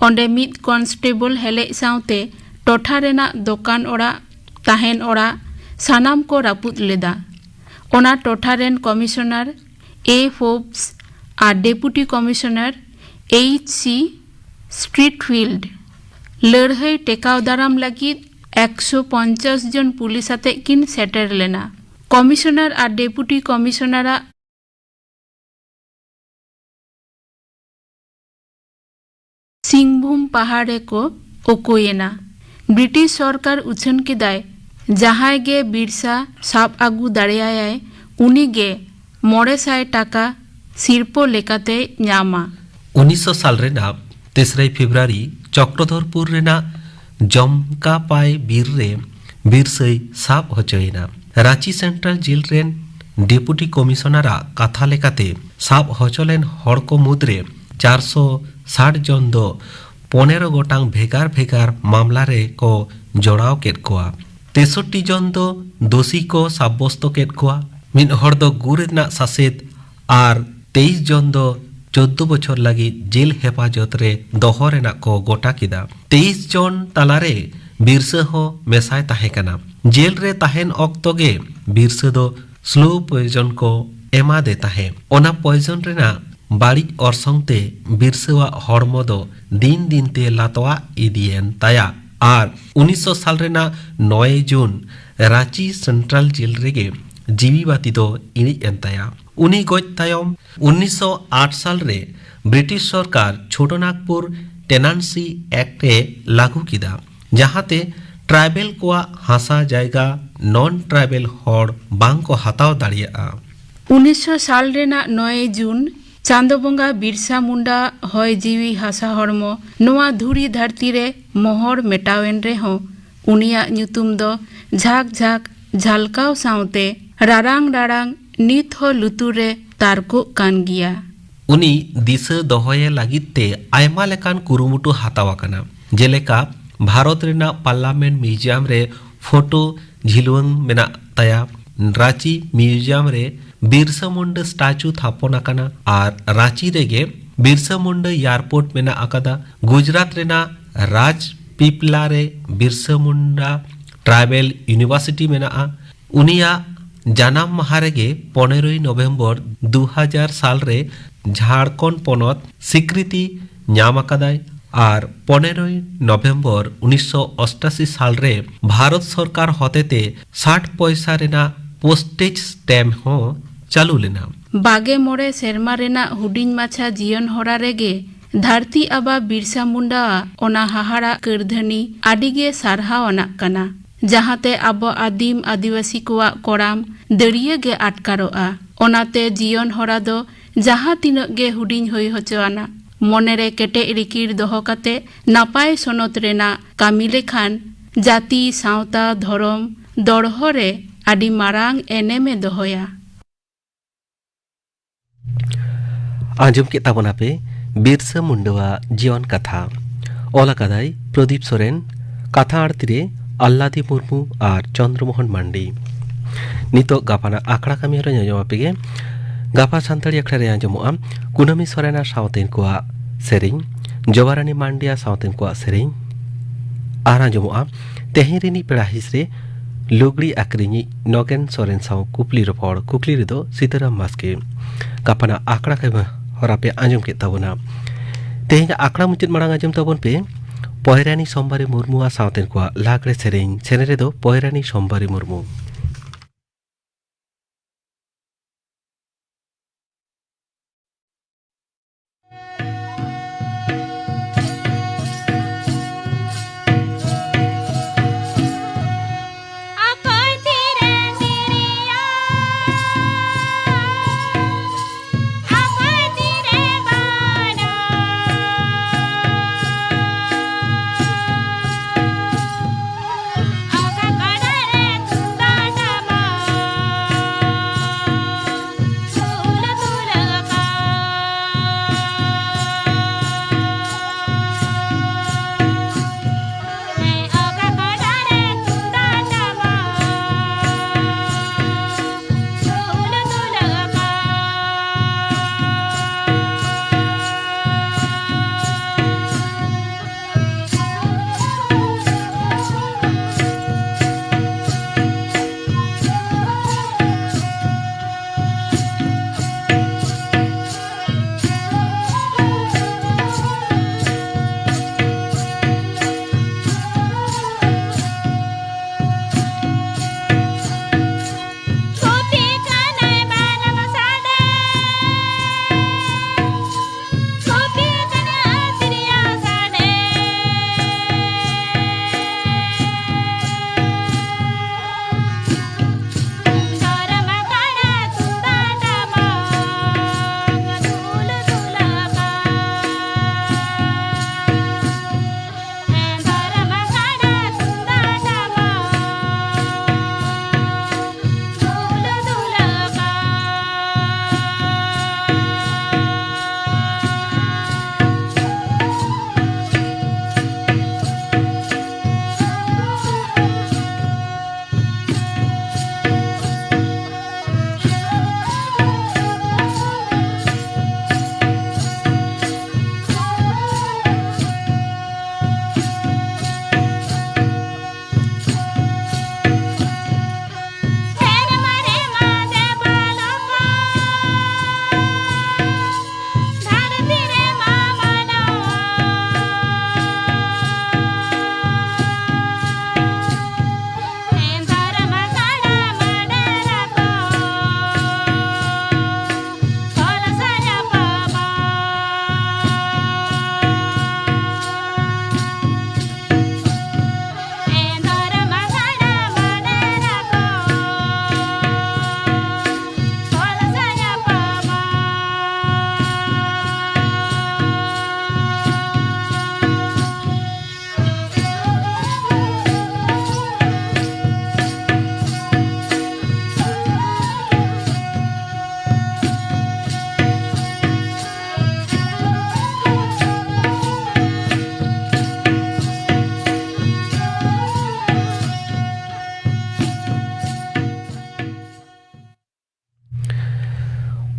ᱚᱸᱰᱮ ᱢᱤᱫ ᱠᱚᱱᱥᱴᱮᱵᱚᱞ ᱦᱮᱞᱮᱡ ᱥᱟᱶᱛᱮ ᱴᱚᱴᱷᱟ ᱨᱮᱱᱟᱜ ᱫᱚᱠᱟᱱ ᱚᱲᱟᱜ, ᱛᱟᱦᱮᱱ ᱚᱲᱟᱜ ᱥᱟᱱᱟᱢ ᱠᱚ ᱨᱟᱹᱯᱩᱫ ᱞᱮᱫᱟ᱾ ᱚᱱᱟ ᱴᱚᱴᱷᱟ ᱨᱮᱱ ᱠᱚᱢᱤᱥᱚᱱᱟᱨ ᱮ ᱯᱷᱳᱵᱥ ᱟᱨ ᱰᱮᱯᱩᱴᱤ ᱠᱚᱢᱤᱥᱚᱱᱟᱨ ᱮᱭᱤᱪ ᱥᱤ ᱥᱴᱨᱤᱴᱯᱷᱤᱞᱰ ᱞᱟᱹᱲᱦᱟᱹᱭ ᱴᱮᱠᱟᱣ ᱫᱟᱨᱟᱢ ᱞᱟᱹᱜᱤᱫ ᱮᱠᱥᱚ ᱯᱚᱧᱪᱟᱥ ᱡᱚᱱ ᱯᱩᱞᱤᱥ ᱟᱛᱮᱫ ᱠᱤᱱ ᱥᱮᱴᱮᱨ ᱞᱮᱱᱟ᱾ ᱠᱚᱢᱤᱥᱚᱱᱟᱨ ᱟᱨ ᱰᱮᱯᱩᱴᱤ ᱠᱚᱢᱤᱥᱚᱱᱟᱨᱟᱜ ᱥᱤᱝᱵᱷᱩᱢ ᱯᱟᱦᱟᱲ ᱨᱮᱠᱚ ᱳᱠᱳᱭᱮᱱᱟ᱾ ᱵᱨᱤᱴᱤᱥ ᱥᱚᱨᱠᱟᱨ ᱩᱪᱷᱟᱹᱱ ᱠᱮᱫᱟᱭ, ᱡᱟᱦᱟᱸᱭ ᱜᱮ ᱵᱤᱨᱥᱟ ᱥᱟᱵ ᱟᱹᱜᱩ ᱫᱟᱲᱮᱭᱟᱭᱟᱭ, ᱩᱱᱤ ᱜᱮ ᱢᱚᱬᱮ ᱥᱟᱭ ᱴᱟᱠᱟ ᱥᱤᱨᱯᱟᱹ ᱞᱮᱠᱟᱛᱮᱭ ᱧᱟᱢᱟ᱾ ᱩᱱᱤᱥᱥᱚ ᱥᱟᱞ ᱨᱮᱱᱟᱜ ᱛᱮᱥᱨᱟᱭ ᱯᱷᱮᱵᱨᱩᱣᱟᱨᱤ ᱪᱚᱠᱨᱚᱫᱷᱚᱨᱯᱩᱨ ᱨᱮᱱᱟᱜ ᱡᱚᱢᱠᱟᱯᱟᱭ ᱵᱤᱨ ᱨᱮ ᱵᱤᱨᱥᱟᱹᱭ ᱥᱟᱵ ᱦᱚᱪᱚᱭᱮᱱᱟ᱾ ᱨᱟᱸᱪᱤ ᱥᱮᱱᱴᱨᱟᱞ ᱡᱮᱞ ᱨᱮᱱ ᱰᱮᱯᱩᱴᱤ ᱠᱚᱢᱤᱥᱚᱱᱟᱨᱟᱜ ᱠᱟᱛᱷᱟ ᱞᱮᱠᱟᱛᱮ, ᱥᱟᱵ ᱦᱚᱪᱚ ᱞᱮᱱ ᱦᱚᱲ ᱠᱚ ᱢᱩᱫᱽᱨᱮ ᱪᱟᱨᱥᱚ ᱥᱟᱴ ᱡᱚᱱ ᱫᱚ ᱯᱚᱱᱮᱨᱚ ᱜᱚᱴᱟᱝ ᱵᱷᱮᱜᱟᱨ ᱵᱷᱮᱜᱟᱨ ᱢᱟᱢᱞᱟ ᱨᱮ ᱠᱚ ᱡᱚᱲᱟᱣ ᱠᱮᱫ ᱠᱚᱣᱟ᱾ ᱛᱮᱥᱚᱴᱴᱤ ᱡᱚᱱ ᱫᱚ ᱫᱳᱥᱤ ᱠᱚ ᱥᱟᱵᱵᱚᱥᱛᱚ ᱠᱮᱫ ᱠᱚᱣᱟ᱾ ᱢᱤᱫ ᱦᱚᱲ ᱫᱚ ᱜᱩᱨ ᱨᱮᱱᱟᱜ ᱥᱟᱥᱮᱛ ᱟᱨ ᱛᱮᱭᱤᱥ ᱡᱚᱱ ᱫᱚ ᱪᱳᱫᱽᱫᱳ ᱵᱚᱪᱷᱚᱨ ᱞᱟᱹᱜᱤᱫ ᱡᱮᱞ ᱦᱮᱯᱟᱡᱚᱛ ᱨᱮ ᱫᱚᱦᱚ ᱨᱮᱱᱟᱜ ᱠᱚ ᱜᱚᱴᱟ ᱠᱮᱫᱟ᱾ ᱛᱮᱭᱤᱥ ᱡᱚᱱ ᱛᱟᱞᱟᱨᱮ ᱵᱤᱨᱥᱟᱹ ᱦᱚᱸ ᱢᱮᱥᱟᱭ ᱛᱟᱦᱮᱸ ᱠᱟᱱᱟ᱾ ᱡᱮᱞ ᱨᱮ ᱛᱟᱦᱮᱱ ᱚᱠᱛᱚ ᱜᱮ ᱵᱤᱨᱥᱟᱹ ᱫᱚ ᱥᱞᱳ ᱯᱚᱭᱡᱚᱱ ᱠᱚ ᱮᱢᱟᱫᱮ ᱛᱟᱦᱮᱸ᱾ ᱚᱱᱟ ᱯᱚᱭᱡᱚᱱ ᱨᱮᱱᱟᱜ ᱵᱟᱹᱲᱤᱡ ᱚᱨᱥᱚᱝ ᱛᱮ ᱵᱤᱨᱥᱟᱹᱣᱟᱜ ᱦᱚᱲᱢᱚ ᱫᱚ ᱫᱤᱱ ᱫᱤᱱ ᱛᱮ ᱞᱟᱛᱣᱟᱜ ᱤᱫᱤᱭᱮᱱ ᱛᱟᱭᱟ ᱟᱨ ᱩᱱᱤᱥᱥᱚ ᱥᱟᱞ ᱨᱮᱱᱟᱜ ᱱᱚᱭᱮ ᱡᱩᱱ ᱨᱟᱸᱪᱤ ᱥᱮᱱᱴᱨᱟᱞ ᱡᱮᱞ ᱨᱮᱜᱮ ᱡᱤᱣᱤ ᱵᱟᱹᱛᱤ ᱫᱚ ᱤᱬᱤᱡ ᱮᱱ ᱛᱟᱭᱟ᱾ ᱩᱱᱤ ᱜᱚᱡ ᱛᱟᱭᱚᱢ ᱩᱱᱤᱥᱥᱚ ᱟᱴ ᱥᱟᱞ ᱨᱮ ᱵᱨᱤᱴᱤᱥ ᱥᱚᱨᱠᱟᱨ ᱪᱷᱳᱴᱳᱱᱟᱜᱽᱯᱩᱨ ᱴᱮᱱᱟᱱᱥᱤ ᱮᱠᱴ ᱮ ᱞᱟᱹᱜᱩ ᱠᱮᱫᱟ, ᱡᱟᱦᱟᱸᱛᱮ ᱴᱨᱟᱭᱵᱮᱞ ᱠᱚᱣᱟᱜ ᱦᱟᱥᱟ ᱡᱟᱭᱜᱟ ᱱᱚᱱ ᱴᱨᱟᱭᱵᱮᱞ ᱦᱚᱲ ᱵᱟᱝ ᱠᱚ ᱦᱟᱛᱟᱣ ᱫᱟᱲᱮᱭᱟᱜᱼᱟ᱾ ᱩᱱᱤᱥᱥᱚ ᱥᱟᱞ ᱨᱮᱱᱟᱜ ᱱᱚᱭᱮ ᱡᱩᱱ ᱪᱟᱸᱫᱚ ᱵᱚᱸᱜᱟ ᱵᱤᱨᱥᱟ ᱢᱩᱱᱰᱟ ᱦᱚᱭ ᱡᱤᱣᱤ ᱦᱟᱥᱟ ᱦᱚᱲᱢᱚ ᱱᱚᱣᱟ ᱫᱷᱩᱲᱤ ᱫᱷᱟᱹᱨᱛᱤ ᱨᱮ ᱢᱚᱦᱚᱲ ᱢᱮᱴᱟᱣᱮᱱ ᱨᱮᱦᱚᱸ, ᱩᱱᱤᱭᱟᱜ ᱧᱩᱛᱩᱢ ᱫᱚ ᱡᱷᱟᱠ ᱡᱷᱟᱠ ᱡᱷᱟᱞᱠᱟᱣ ᱥᱟᱶᱛᱮ ᱨᱟᱨᱟᱝ ᱨᱟᱲᱟᱝ ᱱᱤᱛ ᱦᱚᱸ ᱞᱩᱛᱩᱨ ᱨᱮ ᱛᱟᱨᱠᱚᱜ ᱠᱟᱱ ᱜᱮᱭᱟ᱾ ᱩᱱᱤ ᱫᱤᱥᱟᱹ ᱫᱚᱦᱚᱭᱮ ᱞᱟᱹᱜᱤᱫ ᱛᱮ ᱟᱭᱢᱟ ᱞᱮᱠᱟᱱ ᱠᱩᱨᱩᱢᱩᱴᱩ ᱦᱟᱛᱟᱣ ᱟᱠᱟᱱᱟ, ᱡᱮᱞᱮᱠᱟ ᱵᱷᱟᱨᱚᱛ ᱨᱮᱱᱟᱜ ᱯᱟᱨᱞᱟᱢᱮᱱᱴ ᱢᱤᱣᱡᱤᱭᱟᱢ ᱨᱮ ᱯᱷᱳᱴᱳ ᱡᱷᱤᱞᱣᱟᱹᱝ ᱢᱮᱱᱟᱜ ᱛᱟᱭᱟ᱾ ᱨᱟᱸᱪᱤ ᱢᱤᱣᱡᱤᱭᱟᱢ ᱨᱮ ᱵᱤᱨᱥᱟ ᱢᱩᱱᱰᱟ ᱥᱴᱟᱪᱩ ᱛᱷᱟᱯᱚᱱ ᱟᱠᱟᱱᱟ ᱟᱨ ᱨᱟᱸᱪᱤ ᱨᱮᱜᱮ ᱵᱤᱨᱥᱟ ᱢᱩᱱᱰᱟ ᱮᱭᱟᱨᱯᱳᱨᱴ ᱢᱮᱱᱟᱜ ᱟᱠᱟᱫᱟ᱾ ᱜᱩᱡᱽᱨᱟᱴ ᱨᱮᱱᱟᱜ ᱨᱟᱡᱽᱯᱤᱯᱞᱟ ᱨᱮ ᱵᱤᱨᱥᱟ ᱢᱩᱱᱰᱟ ᱴᱨᱟᱭᱵᱮᱞ ᱤᱭᱩᱱᱤᱵᱷᱟᱨᱥᱤᱴᱤ ᱢᱮᱱᱟᱜᱼᱟ᱾ ᱩᱱᱤᱭᱟᱜ ᱡᱟᱱᱟᱢ ᱢᱟᱦᱟ ᱨᱮᱜᱮ ᱯᱚᱱᱮᱨᱚᱭ ᱱᱚᱵᱷᱮᱢᱵᱚᱨ ᱫᱩ ᱦᱟᱡᱟᱨ ᱥᱟᱞ ᱨᱮ ᱡᱷᱟᱲᱠᱷᱚᱸᱰ ᱯᱚᱱᱚᱛ ᱥᱤᱠᱨᱤᱛᱤ ᱧᱟᱢ ᱟᱠᱟᱫᱟᱭ ᱟᱨ ᱯᱚᱱᱮᱨᱚᱭ ᱱᱚᱵᱷᱮᱢᱵᱚᱨ ᱩᱱᱤᱥᱥᱚ ᱚᱥᱴᱟᱥᱤ ᱥᱟᱞ ᱨᱮ ᱵᱷᱟᱨᱚᱛ ᱥᱚᱨᱠᱟᱨ ᱦᱚᱛᱮᱛᱮ ᱥᱟᱴ ᱯᱚᱭᱥᱟ ᱨᱮᱱᱟᱜ ᱯᱳᱥᱴᱮᱡᱽ ᱥᱴᱮᱢᱯ ᱦᱚᱸ ᱪᱟᱹᱞᱩ ᱞᱮᱱᱟ᱾ ᱵᱟᱜᱮ ᱢᱚᱬᱮ ᱥᱮᱨᱢᱟ ᱨᱮᱱᱟᱜ ᱦᱩᱰᱤᱧ ᱢᱟᱪᱷᱟ ᱡᱤᱭᱚᱱ ᱦᱚᱨᱟ ᱨᱮᱜᱮ ᱫᱷᱟᱹᱨᱛᱤ ᱟᱵᱟ ᱵᱤᱨᱥᱟ ᱢᱩᱱᱰᱟᱣᱟᱜ ᱚᱱᱟ ᱦᱟᱦᱟᱲᱟᱜ ᱠᱟᱹᱨᱫᱷᱟᱹᱱᱤ ᱟᱹᱰᱤ ᱜᱮ ᱥᱟᱨᱦᱟᱣ ᱟᱱᱟᱜ ᱠᱟᱱᱟ, ᱡᱟᱦᱟᱸ ᱛᱮ ᱟᱵᱚ ᱟᱹᱫᱤᱢ ᱟᱹᱫᱤᱵᱟᱹᱥᱤ ᱠᱚᱣᱟᱜ ᱠᱚᱲᱟᱢ ᱫᱟᱹᱨᱭᱟᱹ ᱜᱮ ᱟᱴᱠᱟᱨᱚᱜᱼᱟ᱾ ᱚᱱᱟᱛᱮ ᱡᱤᱭᱚᱱ ᱦᱚᱨᱟ ᱫᱚ ᱡᱟᱦᱟᱸ ᱛᱤᱱᱟᱹᱜ ᱜᱮ ᱦᱩᱰᱤᱧ ᱦᱩᱭ ᱦᱚᱪᱚ ᱟᱱᱟᱜ, ᱢᱚᱱᱮ ᱨᱮ ᱠᱮᱴᱮᱡ ᱨᱤᱠᱤᱲ ᱫᱚᱦᱚ ᱠᱟᱛᱮ ᱱᱟᱯᱟᱭ ᱥᱚᱱᱚᱛ ᱨᱮᱱᱟᱜ ᱠᱟᱹᱢᱤ ᱞᱮᱠᱷᱟᱱ ᱡᱟᱹᱛᱤ, ᱥᱟᱶᱛᱟ, ᱫᱷᱚᱨᱚᱢ ᱫᱚᱲᱦᱚ ᱨᱮ ᱟᱹᱰᱤ ᱢᱟᱨᱟᱝ ᱮᱱᱮᱢ ᱮ ᱫᱚᱦᱚᱭᱟ᱾ ᱟᱸᱡᱚᱢ ᱠᱮᱫ ᱛᱟᱵᱚᱱᱟᱯᱮ ᱵᱤᱨᱥᱟᱹ ᱢᱩᱱᱰᱟᱹᱣᱟᱜ ᱡᱤᱭᱚᱱ ᱠᱟᱛᱷᱟ᱾ ᱚᱞ ᱟᱠᱟᱫᱟᱭ ᱯᱨᱚᱫᱤᱯ ᱥᱚᱨᱮᱱ, ᱠᱟᱛᱷᱟ ᱟᱲᱛᱤ ᱨᱮ ᱟᱞᱞᱟᱫᱤ ᱢᱩᱨᱢᱩ ᱟᱨ ᱪᱚᱱᱫᱨᱚᱢᱳᱦᱚᱱ ᱢᱟᱱᱰᱤ᱾ ᱱᱤᱛᱚᱜ ᱜᱟᱯᱟᱱᱟᱜ ᱟᱠᱷᱲᱟ ᱠᱟᱹᱢᱤ ᱦᱚᱨᱟ ᱟᱸᱡᱚᱢ ᱟᱯᱮ ᱜᱮ᱾ ᱜᱟᱯᱟ ᱥᱟᱱᱛᱟᱲᱤ ᱟᱠᱷᱲᱟ ᱨᱮ ᱟᱸᱡᱚᱢᱚᱜᱼᱟ ᱠᱩᱱᱟᱹᱢᱤ ᱥᱚᱨᱮᱱ ᱟᱨ ᱥᱟᱶᱛᱮᱱ ᱠᱚᱣᱟᱜ ᱥᱮᱨᱮᱧ, ᱡᱚᱵᱟᱨᱟᱱᱤ ᱢᱟᱱᱰᱤ ᱟᱨ ᱥᱟᱶᱛᱮᱱ ᱠᱚᱣᱟᱜ ᱥᱮᱨᱮᱧ, ᱟᱨ ᱟᱸᱡᱚᱢᱚᱜᱼᱟ ᱛᱮᱦᱮᱧ ᱨᱤᱱᱤᱡ ᱯᱮᱲᱟ ᱦᱤᱸᱥ ᱨᱮ ᱞᱩᱜᱽᱲᱤ ᱟᱠᱷᱨᱤᱧᱤᱡ ᱱᱚᱜᱮᱱ ᱥᱚᱨᱮᱱ ᱥᱟᱶ ᱠᱩᱠᱞᱤ ᱨᱚᱯᱚᱲ, ᱠᱩᱠᱞᱤ ᱨᱮᱫᱚ ᱥᱤᱛᱟᱹᱨᱟᱢ ᱵᱟᱥᱠᱮ᱾ ᱜᱟᱯᱟᱱᱟᱜ ᱟᱠᱷᱲᱟ ᱠᱟᱹᱢᱤ ᱦᱚᱨᱟ ᱯᱮ ᱟᱸᱡᱚᱢ ᱠᱮᱫ ᱛᱟᱵᱚᱱᱟ᱾ ᱛᱮᱦᱮᱧᱟᱜ ᱟᱠᱷᱲᱟ ᱢᱩᱪᱟᱹᱫ ᱢᱟᱲᱟᱝ ᱟᱸᱡᱚᱢ ᱛᱟᱵᱚᱱ ᱯᱮ ᱯᱚᱭᱨᱟᱱᱤ ᱥᱳᱢᱵᱟᱨᱤ ᱢᱩᱨᱢᱩ ᱟᱨ ᱥᱟᱶᱛᱮᱱ ᱠᱚᱣᱟᱜ ᱞᱟᱜᱽᱲᱮ ᱥᱮᱨᱮᱧ, ᱥᱮᱨᱮᱧ ᱨᱮᱫᱚ ᱯᱚᱭᱨᱟᱱᱤ ᱥᱳᱢᱵᱟᱨᱤ ᱢᱩᱨᱢᱩ᱾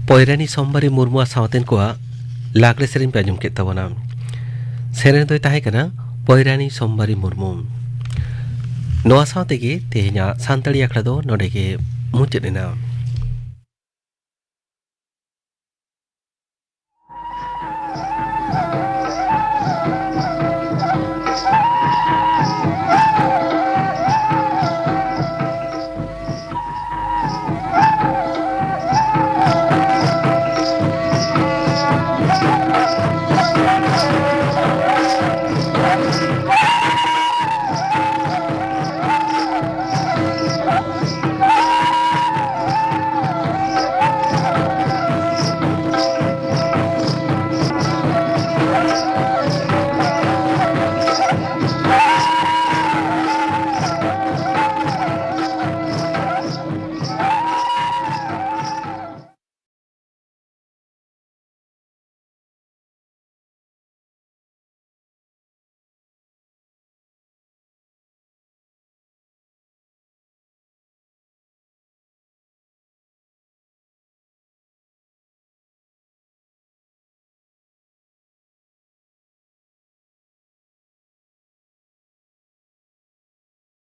ᱯᱚᱭᱨᱟᱱᱤ ᱥᱳᱢᱵᱟᱨᱤ ᱢᱩᱨᱢᱩᱣᱟᱜ ᱥᱟᱶᱛᱮᱱ ᱠᱚᱣᱟᱜ ᱞᱟᱜᱽᱲᱮ ᱥᱮᱨᱮᱧ ᱯᱮ ᱟᱸᱡᱚᱢ ᱠᱮᱫ ᱛᱟᱵᱚᱱᱟ᱾ ᱥᱮᱨᱮᱧ ᱫᱚᱭ ᱛᱟᱦᱮᱸ ᱠᱟᱱᱟ ᱯᱚᱭᱨᱟᱱᱤ ᱥᱳᱢᱵᱟᱨᱤ ᱢᱩᱨᱢᱩ᱾ ᱱᱚᱣᱟ ᱥᱟᱶ ᱛᱮᱜᱮ ᱛᱮᱦᱮᱧᱟᱜ ᱥᱟᱱᱛᱟᱲᱤ ᱟᱠᱷᱲᱟ ᱫᱚ ᱱᱚᱰᱮ ᱜᱮ ᱢᱩᱪᱟᱹᱫ ᱮᱱᱟ᱾